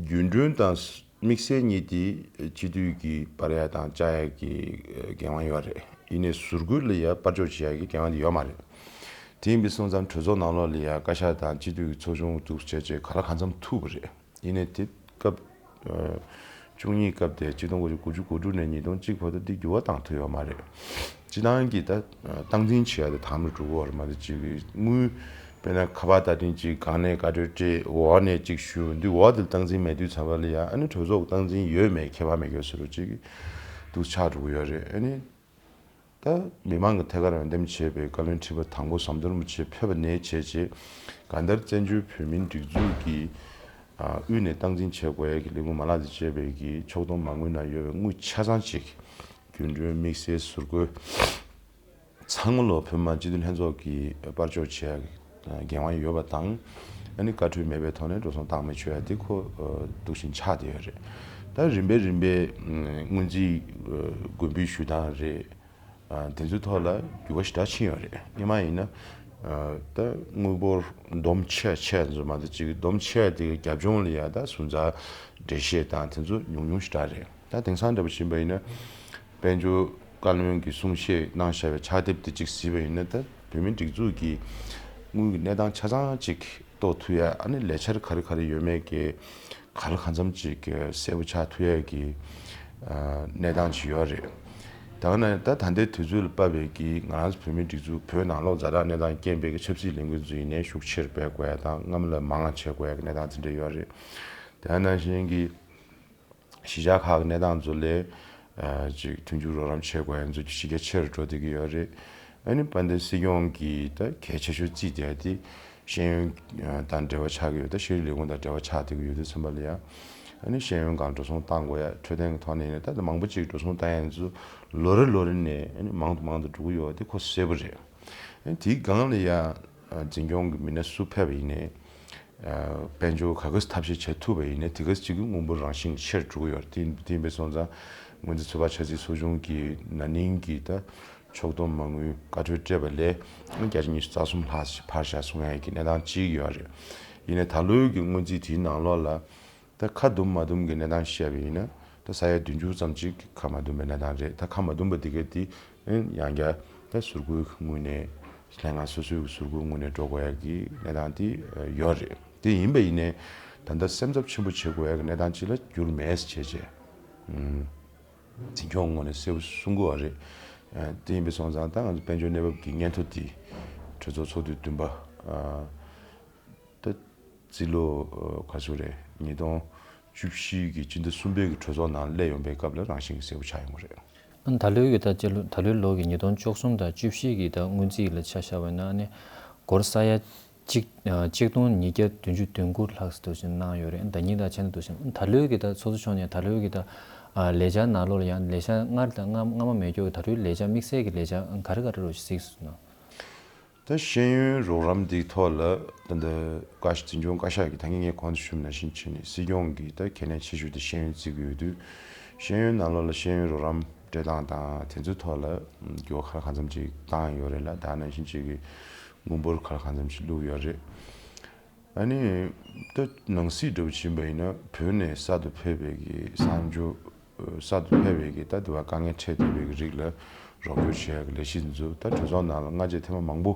རྒྱུན་གྲོན་དང་དམིགས་བསལ་གཉིས་དེ་སྤྱི་འཐུས་ཀྱི་སྤར་ཡ་དང་བཅའ་ཡ་གི་འགན་དབང་ཡོད་རེད། ཡིན་ནའི་ཟུར་བཀོལ་ལ་ཡ་སྤར་སྦྱོར་བྱེད་ཡ་གི་འགན་དབང་དེ་ཡོད་མ་རེད། དེ་ཡིན་པའི་སོང་ཙང་གྲོས་ཚོགས་ནང་ལོགས་ལ་ཡ་བཀའ་ཤག་དང་སྤྱི་འཐུས་ཀྱི་ཚོགས་ཆུང་འདུག་བྱས་བྱས་ག་ལ་གང་འཚམ་ཐུབ་པ་རེད། ཡིན་ནའི་དེ་སྐབས་བཅུ་གཉིས་སྐབས་དེ་ཆིག་སྟོང་དགུ་བརྒྱ་དགུ་བཅུ་གོ་དྲུག་ནས་ཉིས་སྟོང་གཅིག་བར་དུ་འདི་འགྱུར་བ་བཏང་ཐུབ་ཡོད་མ་རེད། སྤྱི་བཏང་གི་ད་སྟངས་འཛིན་བྱེད་ཡ་དེ་དམ་དུ་འགྲོ་གི་ཡོད་རེད་མ་གཏོགས་ཅིག་དངུལ་དཔེར་ན་ཁ་པར་ད་ཐེངས་ཅིག་སྒང་ནས་བཀའ་འཁྲོལ་སྤྲད། འོག་ནས་ཅིག་ཞུ། འདི་འོག་དེ་སྟངས་འཛིན་མེད་དུས་ཙམ་པ་ལ་ཡ་ཨ་ནི་གྲོས་ཚོགས་ཀྱི་སྟངས་འཛིན་ཡོད་མེད་ཁྱད་པར་མེད་ཀྱི་བཟོ་འདྲ་ཅིག་འདུག་ཆགས་འགྲོ་གི་ཡོད་རེད། ཨ་ནི། ད་མི་མང་གི་ཐད་ཀར་འོས་འདེམས་བྱས་པའི་བཀའ་བློན་ཁྲི་པ་དང་པོ་ཟམ་གདོང་རིན་པོ་ཆེ་ཕེབས་པ་ནས་བྱས་རྗེས་གང་ལྟར་བཙན་བྱོལ་བོད་མིའི་སྒྲིག་འཛུགས་ཀྱི་ཨ་དབུས་ནས་སྟངས་འཛིན་བྱེད་དགོས་ཡ་གི་ལས་ཁུངས་མ་ལག་དེ་བྱས་པའི་གི་ཕྱོགས་བསྡོམས་མ་དངུལ་ནང་ཡོད་པའི་དངུལ་ཆ་ཚང་ཅིག་རྒྱུན་གྲོན་དམིགས་བསལ་ཟུར་བཀོལ་ཚང་མ་ལོ་བོད་མི་མང་སྤྱི་འཐུས་ལྷན་ཚོགས་ཀྱིས་སྤར་སྦྱོར་བྱེད་ཡ་གི་འགན་དབང་ཡོད་པ་དང་། ཨ་ནི་བཀའ་འཁྲོལ་མེད་པའི་ཐོག་ནས་འགྲོ་སོང་བཏང་མི་ཆོག་ཡ་དེ་ཁོ་འདུག་བཞིན་ཆགས་བསྡད་ཡོད་རེད། ད་རིམ་པས་རིམ་པས་སྔོན་རྩིས་དགོན་པའི་ཞུ་སྟངས་རེད། དེ་ཚོའི་ཐོག་ལ་འགྱུར་བ་ཞེ་དྲག་ཕྱིན་ཡོད་རེད། སྔོན་མ་ཡིན་ན་ད་དངུལ་འབོར་བསྡོམས་ཆེ་ཆེ་ཚོ་མ་གཏོགས་ཅིག་བསྡོམས་ཆེ་དེ་གི་རྒྱབ་ལྗོངས་ལ་ཡ་ད་ཟུར་འཛར་འགྲེལ་བཤད་དང་དེ་ཚོ་ཉུང་ཉུང་ཞེ་དྲག་རེད། ད་དེང་སང་འདྲ་པོ་ཕྱིན་པ་ཡིན་ན་དཔལ་འབྱོར་བཀའ་བློན་གྱི་གསུང་བཤད་གནང་བཞག་པའི་ཕྱག་དེབ་དེ་གཅིག་གཟིགས་པ་ཡིན་ན་ད་བོད་མིའི་སྒྲིག་འཛུགས་ཀྱི་དངུལ་གྱི་གནས་སྟངས་ཆ་ཚང་གཅིག་རྟོགས་ཐུབ་ཡ། ཨ་ནི་ལས་འཆར་ག་རེ་ག་རེ་ཡོད་མེད་ཀྱི་ག་ལ་གང་འཚམ་ཅིག་གསལ་པོ་ཆགས་ཐུབ་ཡ་གི་གནས་སྟངས་ཅིག་ཡོད་རེད། ད་ག་ན་ད་ད་ལྟའི་དུས་ཚོད་ལ་དཔག་པའི་གི་ང་རང་ཚོ་བོད་མིའི་སྒྲིག་འཛུགས་བོད་ནང་ལོགས་ཛ་དྲག་གནས་སྟངས་རྐྱེན་པས་གི་ཆབ་སྲིད་ལས་འགུལ་ཚོ་ཡིན་ནའི་ཤུགས་ཆེར་སྤེལ་དགོས་ཡ་དང་སྔ་མ་ལས་མང་བ་བྱེད་དགོས་ཡ་གི་གནས་སྟངས་དེ་འདྲ་ཡོད་རེད། དེ་ནང་བཞིན་གྱི་གཞིས་ཆགས་ཁག་གི་གནས་སྟངས་ཚོ་ལས་ཅིག་མཐུན་འགྱུར་རོགས་རམ་བྱེད་དགོས་ཡ་ཚོ་གཞི་རྒྱ་ཆེ་རུ་འགྲོ་བསྡད་ཀྱི་ཡོད་རེད། ཨ་ནི་དཔལ་ལྡན་སྲིད་སྐྱོང་གིས་ད་གལ་ཆེ་ཤོས་བརྩིས་བསྡད་དེ་ཤེས་ཡོན་དང་འབྲེལ་བ་ཆགས་ཀྱི་ཡོད། ད་ཤེས་རིག་ལས་ཁུངས་དང་འབྲེལ་བ་ཆགས་བསྡད་ཀྱི་ཡོད་དུས་ཙམ་པ་ལ་ཡ་ཨ་ནི་ཤེས་ཡོན་སྒང་འགྲོ་སོང་བཏང་དགོས་ཡ། འཕྲོད་བསྟེན་གྱི་ཐོག་ནས་ཡིན་ན་ད་ད་མང་པོ་ཅིག་འགྲོ་སོང་བཏང་ཡ་ཚོ་ལོ་རེ་ལོ་རེ་ནས་ཨ་ནི་མང་དུ་མང་དུ་འགྲོ་གི་ཡོད་པ་དེ་ཁོ་གསལ་པོ་རེད། ཨ་ནི་དེའི་སྒང་ལ་ཡ་འཛིན་སྐྱོང་གི་མི་སྣ་སུ་ཕེབས་པ་ཡིན་ནའི། དཔལ་འབྱོར་ག་ག་ཐབས་ཤེས་བྱེད་ཐུབ་པ་ཡིན་ན་དེ་ག་ཅིག་གི་དངུལ་འབོར་རང་བཞིན་ཆེར་འགྲོ་གི་ཡོད་རེད། དེ་དེ་ཡིན་པའི་སོང་ཙང་སྔོན་རྩིས་ཚོད་དཔག་ཆ་རྩིས་ཚོགས་ཆུང་གིས་ན་ནིང་གི་ད་ཕྱོགས་བསྡོམས་མ་དངུལ་བཀའ་འཁྲོལ་སྤྲད་པ་ལས་བརྒྱ་ཆ་ཉི་ཤུ་རྩ་གསུམ་ལྷག་ཞིག་འཕར་བཞག་སོང་ཡ་གི་གནས་སྟངས་ཅིག་ཡོད་རེད། ཡིན་ནའི་ད་ལོའི་གི་སྔོན་རྩིས་དེའི་ནང་ལོགས་ལ་ད་ཁ་བསྡུམ་མ་བསྡུམ་གི་གནས་སྟངས་བཤད་པ་ཡིན་ན་ད་ས་ཡ་བདུན་ཅུ་ཙམ་ཅིག་ཁ་མ་བསྡུམ་པའི་གནས་སྟངས་རེད། ད་ཁ་མ་བསྡུམ་པ་དེ་ག་དེ་ཡང་བསྐྱར་ད་ཟུར་བཀོལ་གྱི་ངོས་ནས། ལྷན་ཁང་སོ་སོའི་ཟུར་བཀོལ་ངོས་ནས་འགྲོ་དགོས་ཡ་གི་གནས་སྟངས་དེ་ཡོད་རེད། དེ་ཡིན་པ་ཡིན་ནའི་ད་ལྟ་སེམས་འཚབ་ཆེན་པོ་བྱེད་དགོས་ཡ་གི་གནས་སྟངས་ཅིག་ལ་གྱུར་མེད་ཟེར་བྱས་བྱས། འཛིན་སྐྱོང་ངོས་ནས་གསལ་པོ་གསུང་གི་ཡོད་རེད། དེ་ཡིན་པའི་སོང་ཙང་ད་ང་ཚོ་དཔལ་འབྱོར་གནས་བབ་ཀྱི་སྙན་ཐོ་དེ་གྲོས་ཚོགས་ཚོགས་དུས་བདུན་པ། ད་རྩིས་ལོ་ག་ཚོད་རེད། ཉིས་སྟོང་བཅུ་བཞི་གི་སྤྱི་ཟླ་གསུམ་པའི་གི་གྲོས་ཚོགས་ནང་སླེབས་ཡོང་པའི་སྐབས་ལ་རང་བཞིན་གྱི་གསལ་པོ་ཆགས་ཡོང་གི་རེད། ཨ་ནི་ད་ལོའི་གི་ད་སྤྱི་ལོ་ད་ལོའི་ལོ་གི་ཉིས་སྟོང་བཅུ་གསུམ་དང་བཅུ་བཞི་གི་ད་སྔོན་རྩིས་ལ་ཆ་བཞག་པ་ཡིན་ན་ཨ་ནི་སྒོར་ས་ཡ་གཅིག་གཅིག་སྟོང་ཉིས་བརྒྱ་བདུན་ཅུ་དོན་དགུ་ལྷག་ཙམ་དུ་ཕྱིན་གནང་ཡོད་རེད། ད་ཉིན་དང་ཆ་ནས་དུ་ཕྱིན་ད་ལོའི་གི་ད་ཚོགས་གཙོ་མཆོག་ནས་ད་ལོའི་གི་ད་ལས་འཆར་ནང་ལོགས་ལ་ཡང་ལས་འཆར་སྔར་དང་སྔ་སྔ་མ་མེད་ཀྱོག་གི་ད་ལོའི་ལས་འཆར་དམིགས་བསལ་གྱི་ལས་འཆར་ག་རེ་ག་རེ་རོ་ཞིག་གཟིགས་སོང་ན། ད་ཤེས་ཡོན་རོགས་རམ་འདིའི་ཐོག་ལ་ད་ལྟ་བཀའ་ཤག་འཛིན་སྐྱོང་བཀའ་ཤག་གིས་ད་གིན་ངས་གོང་དུ་ཞུས་པ་ནང་བཞིན་བྱས་ནས་སྲིད་སྐྱོང་གིས་ད་གལ་གནད་ཆེ་ཤོས་དེ་ཤེས་ཡོན་བརྩི་གི་ཡོད་དུས། ཤེས་ཡོན་ནང་ལོགས་ལ་ཤེས་ཡོན་རོགས་རམ་སྤྲད་སྟངས་དང་དེ་ཚོའི་ཐོག་ལ་འགྱུར་བ་ག་ལ་གང་འཚམ་ཅིག་བཏང་ཡོད་རེད་ལ། ད་ནང་བཞིན་ཅིག་གི་དངུལ་འབོར་ག་ལ་གང་འཚམ་ཅིག་བླུགས་ཡོད་རེད། ཨ་ནི། ད་ནང་སྲིད་འདྲ་བོ་ཕྱིན་པ་ཡིན་ན་བོད་ནས་གསར་དུ་ཕེབས་པའི་གི་གསར་འབྱོར། གསར་དུ་ཕེབས་པའི་གི་ད་དེ་བ་དཀའ་ངལ་འཕྲད་བསྡད་པའི་གི་རིགས་ལ་རོགས་སྐྱོར་བྱེད་ཡ་གི་ལས་གཞི་འདི་ཚོ་ད་གྲོས་ཚོགས་ནང་ལ་སྔ་རྗེས་ཐེངས་མ་མང་པོ་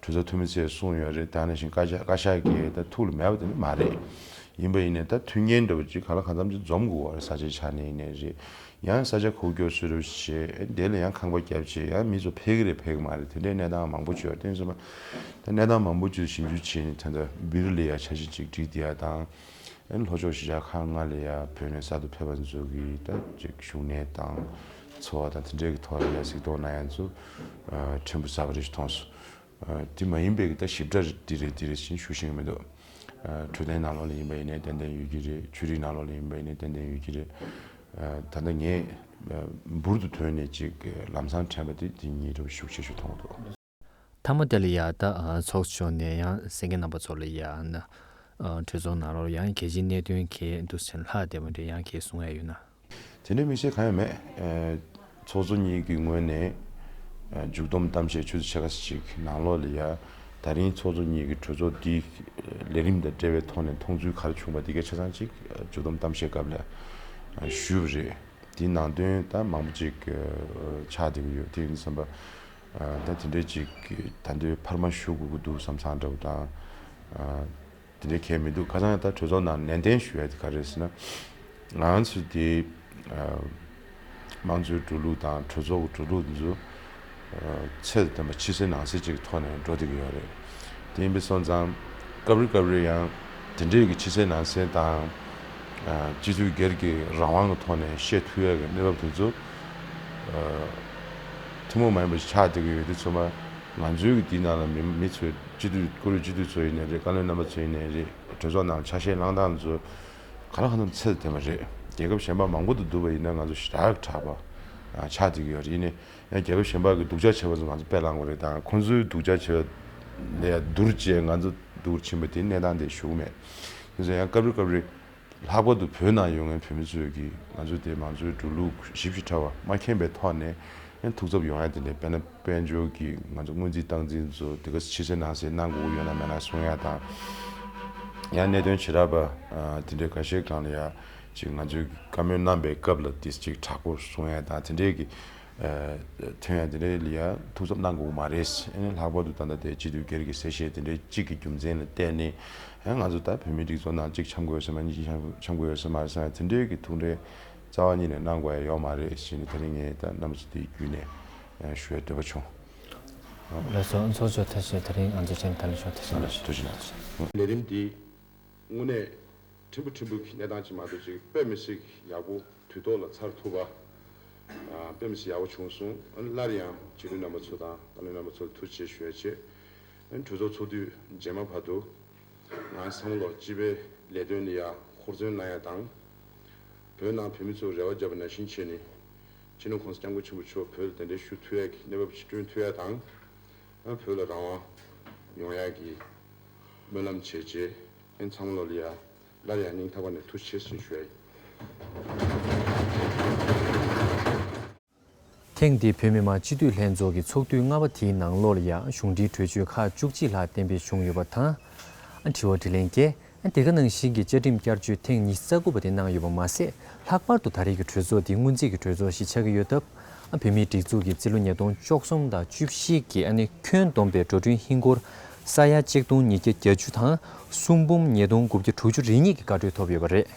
གྲོས་ཚོགས་འཐུས་མི་ཚོས་གསུངས་ཡོད་རེད། ད་ནང་བཞིན་བཀའ་ཤག་བཀའ་ཤག་གི་ད་ཐུགས་ལ་མེད་པ་དེ་ནི་མ་རེད། ཡིན་པ་ཡིན་ནའི་ད་མཐུན་རྐྱེན་འདྲ་བོ་ཅིག་གང་ལ་གང་འཚམ་ཅིག་འཛོམས་དགོས་པ་རེད། ས་ཆའི་ཆ་ནས་ཡིན་ནའི་རེད། ཡང་ས་ཆ་ཁུག་ཀྱོག་བཟོ་འདྲ་བོ་བྱེད། དེ་ལ་ཡང་ཁང་པ་བརྒྱབ་བྱེད། ཡང་མི་ཚོ་ཕེབས་ཀྱི་རེད་ཕེབས་ཀྱི་མ་རེད། དེ་འདྲའི་གནས་སྟངས་མང་པོ་ཅིག་ཡོད་རེད། དེ་ཡིན་ཙང་ད་གནས་སྟངས་མང་པོ་ཅིག་ཞིབ་འཇུག་བྱས་ནས་ད་ལྟ་སྦིར་ལ་ཡ་འཆར་གཞི་ཅིག་བསྒྲིགས་བསྡད་ཡ་དང་། ཨ་ནི་ལྷོ་ཕྱོགས་གཞིས་ཆགས་ཁག་ལྔ་ལ་ཡ་བོད་ནས་གསར་དུ་ཕེབས་པ་ཚོ་གི་ད་ཅིག་བཞུགས་གནས་དང་འཚོ་བ་དང་དེ་འདྲའི་གི་ཐོག་ལ་ཡ་གཟིགས་རྟོག་གནང་ཡ་ཚོ་ཕྲན་བུ་ཟབ་པ་རེ་ཞིག་མཐོང་སོང་། དེ་མ་ཡིན་པའི་གི་ད་ཞིབ་ཕྲ་འདི་རེད་འདི་རེད་ཟེར་ཞུ་ཤེས་ཀྱི་མི་འདུག་འཕྲོད་བསྟེན་ནང་ལོགས་ལ་ཡིན་པ་ཡིན་ནའི་ཏན་ཏན་ཡོད་ཀྱི་རེད། ཆོས་རིག་ནང་ལོགས་ལ་ཡིན་པ་ཡིན་ནའི་ཏན་ཏན་ཡོད་ཀྱི་རེད། ད་ལྟ་ངས་འབུར་དུ་ཐོན་ནས་ཅིག་ལམ་སང་དྲན་པ་དེ་དེ་གཉིས་རེ་བ་ཤུགས་ཆེ་ཤོས་མཐོང་གི་འདུག་མཐའ་མ་དེ་ལ་ཡ་ད་ཚོགས་ཆུང་ནས་ཡང་གསན་མཁན་རྣམ་པ་ཚོ་ལ་ཡ་ན་གྲོས་ཚོགས་ནང་ལོགས་ཡང་གལ་ཆེའི་གནད་དོན་གལ་འདུག་སེ་ལྷག་བསྡད་པ་འདྲ་ཡང་གལ་གསུང་ཡ་ཡོད་ན། དེ་འདྲའི་དམིགས་བསལ་གང་ཡང་མེད། ཚོགས་གཙོ་གཉིས་ཀྱི་ངོས་ནས་མཇུག་བསྡོམས་གཏམ་བཤད་ཆུ་ཚོད་ཕྱེད་ཀ་ཙམ་ཅིག་ནང་ལོགས་ལ་ཡ་ད་རིང་ཚོགས་གཙོ་གཉིས་ཀྱི་གྲོས་ཚོགས་འདིའི་ལས་རིམ་དང་འབྲེལ་བའི་ཐོག་ནས་མཐོང་ཚུལ་ག་རེ་བྱུང་པ་འདི་གའི་ཆ་ཚང་ཅིག་མཇུག་བསྡོམས་གཏམ་བཤད་སྐབས་ལ་ཞུས་པ་རེད། དེའི་ནང་དོན་ད་མང་པོ་ཅིག་ཆགས་བསྡད་ཀྱི་ཡོད། དེ་ཡིན་དུས་ཙམ་པ་ད་དེ་འདྲའི་ཅིག་ད་འདོད་འཕར་མ་ཞུ་དགོས་ཀྱི་འདུག་བསམ་བསམ་འདྲ་བོ་དང་། དེ་འདྲའི་གལ་མི་འདུག་ཁ་སང་ད་གྲོས་ཚོགས་ནང་ནན་ཏན་ཞུ་ཡ་དེ་ག་རེ་ཟེར་ན། ང་ཚོ་དེ་དམངས་གཙོའི་འགྲོ་ལུགས་དང་གྲོས་ཚོགས་ཀྱི་འགྲོ་ལུགས་འདི་ཚོ་ཚད་དང་ལྡན་པ་ཕྱི་གསལ་ནང་གསལ་ཅིག་གི་ཐོག་ནས་འགྲོ་བསྡད་ཀྱི་ཡོད་རེད། དེ་ཡིན་པ་སོང་ཙང་སྐབས་རེ་སྐབས་རེ་ཡང་དེ་འདྲའི་གི་ཕྱི་གསལ་ནང་གསལ་དང་། སྤྱི་འཐུས་སྒེར་གྱི་རང་དབང་གི་ཐོག་ནས་བཤད་ཐུབ་ཡ་གི་གནས་བབ་དེ་ཚོ་ཐུན་མོང་མ་ཡིན་པ་ཞིག་ཆགས་བསྡད་ཀྱི་ཡོད་དུས་ཚང་མ་ང་ཚོའི་གི་དེའི་ནང་ལ་མི་མི་ཚོས་སྤྱི་འཐུས་བཀུར་འོས་སྤྱི་འཐུས་ཚོ་ཡིན་ནའི་རེད། བཀའ་བློན་རྣམ་པ་ཚོ་ཡིན་ནའི་རེད། གྲོས་ཚོགས་ནང་ཆ་ཤས་བླངས་སྟངས་ཚོ་ག་ལ་གང་འཚམ་ཚད་ལྡན་པ་རེད། རྒྱལ་ཁབ་གཞན་པ་མང་པོ་དང་བསྡུར་བ་ཡིན་ན་ང་ཚོ་ཞེ་དྲག་དྲག་པ་ཆགས་བསྡད་ཀྱི་ཡོད་རེད། ཡིན་ནའི་ཡང་རྒྱལ་ཁབ་གཞན་པ་གི་སྡུག་ཅག་བྱས་པ་ཚོ་ང་ཚོ་དཔེ་བླངས་དགོས་རེད་དང་། ཁོང་ཚོའི་སྡུག་ཅག་བྱས་པ་ལས་བསྡུར་བྱས་ང་ཚོ་སྡུག་ཕྱིན་པ་དེ་གནས་སྟངས་དེ་ཞུ་གི་མེད། དེ་ཚོ་ཡང་སྐབས་རེ་སྐབས་རེ་ལྷག་པར་དུ་བོད་ནང་ཡོད་མཁན་བོད་མི་ཚོས་ཀྱིས་ང་ཚོ་དེ་མང་གཙོའི་འགྲོ་ལུགས་ཞིབ་ཞིབ་ཕྲ་བ་མ་མཁྱེན་པའི་ཐོག་ནས་ཡང་ཐུགས་འཚབ་ཡོང་ཡ་དེ་འདྲ། དཔེར་ན་དཔལ་འབྱོར་གྱི་ང་ཚོ་སྔོན་རྩིས་སྟངས་འཛིན་ཚོ་དེ་ག་ཕྱི་གསལ་ནང་གསལ་གནང་དགོས་ཀྱི་ཡོད་ན་མེད་ན་གསུང་ཡ་དང་། ཡང་གནད་དོན་བྱེ་བྲག་པ་དེ་འདྲའི་ཁ་ཤས་སྒང་ལ་ཡ་ཅིག་ང་ཚོས་བཀའ་མོལ་གནང་པའི་སྐབས་ལ་དེ་ཅིག་དྲག་པོ་གསུང་ཡ་དང་དེ་འདྲའི་གི་ཐོན་ཡ་དེ་འདྲའི་ལ་ཡ་ཐུགས་འཚབ་གནང་དགོས་མ་རེད། ཨ་ནི་ལྷག་པར་དུ་ད་ལྟ་དེ་སྤྱི་འཐུས་སྒེར་གྱི་གསལ་བཤད་དེ་འདྲའི་གཅིག་གི་རྒྱུ་མཚན་ལ་བརྟེན་ནས་ཨ་ང་ཚོ་ད་བོད་མིའི་སྒྲིག་འཛུགས་ནང་གཅིག་འཆམ་དགོས་ཡོད་ས་མ་རེད། གཉིས་འཆམ་འཆམ་དགོས་ཡོད་ས་མ་རེད་བསམ་ཡ་དེ་འདྲའི་གི་ཐུགས་འདྲེ་རྩ་བ་ཉིད་ནས་གནང་དགོས་ཡ་ཡོད་མ་རེད་ཟེར་ནས་ད་རིང་ངས་ད་རྣམ་པ་ཚོ་དེའི་བརྒྱུད་ནས་ཞུ་ཡ་འདོད་པ་བྱུང་། ལགས་སོ། ཚོགས་གཙོ་ཐུགས་རྗེ་ཆེ། ད་རིང་ང་ཚོའི་ཆེད་དུ་ད་ལན་ཞུ་བ་ཐུགས་རྗེ་ཆེ། ཐུགས་རྗེ་གནང་། ལས་རིམ་འདི་དངོས་གནས་ཕྲན་བུ་ཕྲན་བུ་གི་གནས་སྟངས་ཅིག་མ་གཏོགས་ཅིག་དཔེ་མི་སྲིད་ཡག་པོ་དུས་ཐོག་ལ་ཚར་ཐུབ་པ། ཨ། དཔེ་མི་སྲིད་ཡག་པོ་བྱུང་སོང་། ཨ་ནི་སླར་ཡང་སྤྱི་འཐུས་རྣམ་པ་ཚོ་དང་བཀའ་བློན་རྣམ་པ་ཚོར་ཐུགས་རྗེ་ཆེ་ཞུ་ཡ་བྱེད། ཨ་ནི་གྲོས་ཚོགས་ཚོགས་དུས་རྗེས་མ་བར་དུ་ང་ཚང་མ་ལོ་སྤྱི་པའི་ལས་དོན་ལ་ཡ་ཧུར་བརྩོན་གནང་ཡ་དང་། བོད་ནང་བོད་མི་ཚོར་རེ་བ་བརྒྱབ་པ་ནང་བཞིན་བྱས་ནས་སྤྱི་ནོར་༸གོང་ས་༸སྐྱབས་མགོན་ཆེན་པོ་མཆོག་བོད་ལ་གདན་འདྲེན་ཞུ་ཐུབ་ཡ་གི་གནས་བབ་ཅིག་བསྐྲུན་ཐུབ་ཡ་དང་། ཨ་ནི་བོད་ལ་རང་དབང་ཡོང་ཡ་གི་སྨོན་ལམ་བྱས་རྗེས། ཨ་ནི་ཚང་མ་ལོ་ལ་ཡ་སླར་ཡང་སྙིང་ཐག་པ་ནས་ཐུགས་རྗེ་ཆེ་ཞུ་ཡ་ཡིན། ཐེངས་འདིའི་བོད་མི་མང་སྤྱི་འཐུས་ལྷན་ཚོགས་ཀྱི་ཚོགས་དུས་ལྔ་པ་དེའི་ནང་ལོགས་ལ་ཡང་གཞུང་འབྲེལ་གྲོས་ཆོད་ཁག་བཅུ་གཅིག་ལྷག་གཏན་འབེབས་བྱུང་ཡོད་པ་དང་། དྲི་བ་དྲིས་ལན་བཀལ། དེ་ག་ནང་བཞིན་གྱི་བཅའ་ཁྲིམས་བསྐྱར་བཅོས་ཐེངས་ཉི་ཤུ་རྩ་དགུ་པ་དེ་གནང་ཡོད་པ་མ་ཟད། ལྷག་པར་དུ་ད་རེས་ཀྱི་གྲོས་ཚོགས་འདི་སྔོན་རྩིས་ཀྱི་གྲོས་ཚོགས་ཤིག་ཆགས་ཀྱི་ཡོད་སྟབས། བོད་མིའི་སྒྲིག་འཛུགས་ཀྱི་རྩིས་ལོ་ཉིས་སྟོང་བཅུ་གསུམ་དང་བཅུ་བཞི་གི་ཨ་ནི་ཁྱོན་བསྡོམས་པའི་འགྲོ་གྲོན་ཧིན་སྒོར་ས་ཡ་ཆིག་སྟོང་ཉིས་བརྒྱ་བརྒྱད་ཅུ་དང་གསུམ་འབུམ་ཉིས་སྟོང་དགུ་བརྒྱ་དྲུག་ཅུ་རེ་གཉིས་ཀྱི་བཀའ་འཁྲོལ་ཐོབ་ཡོད་པ་རེད།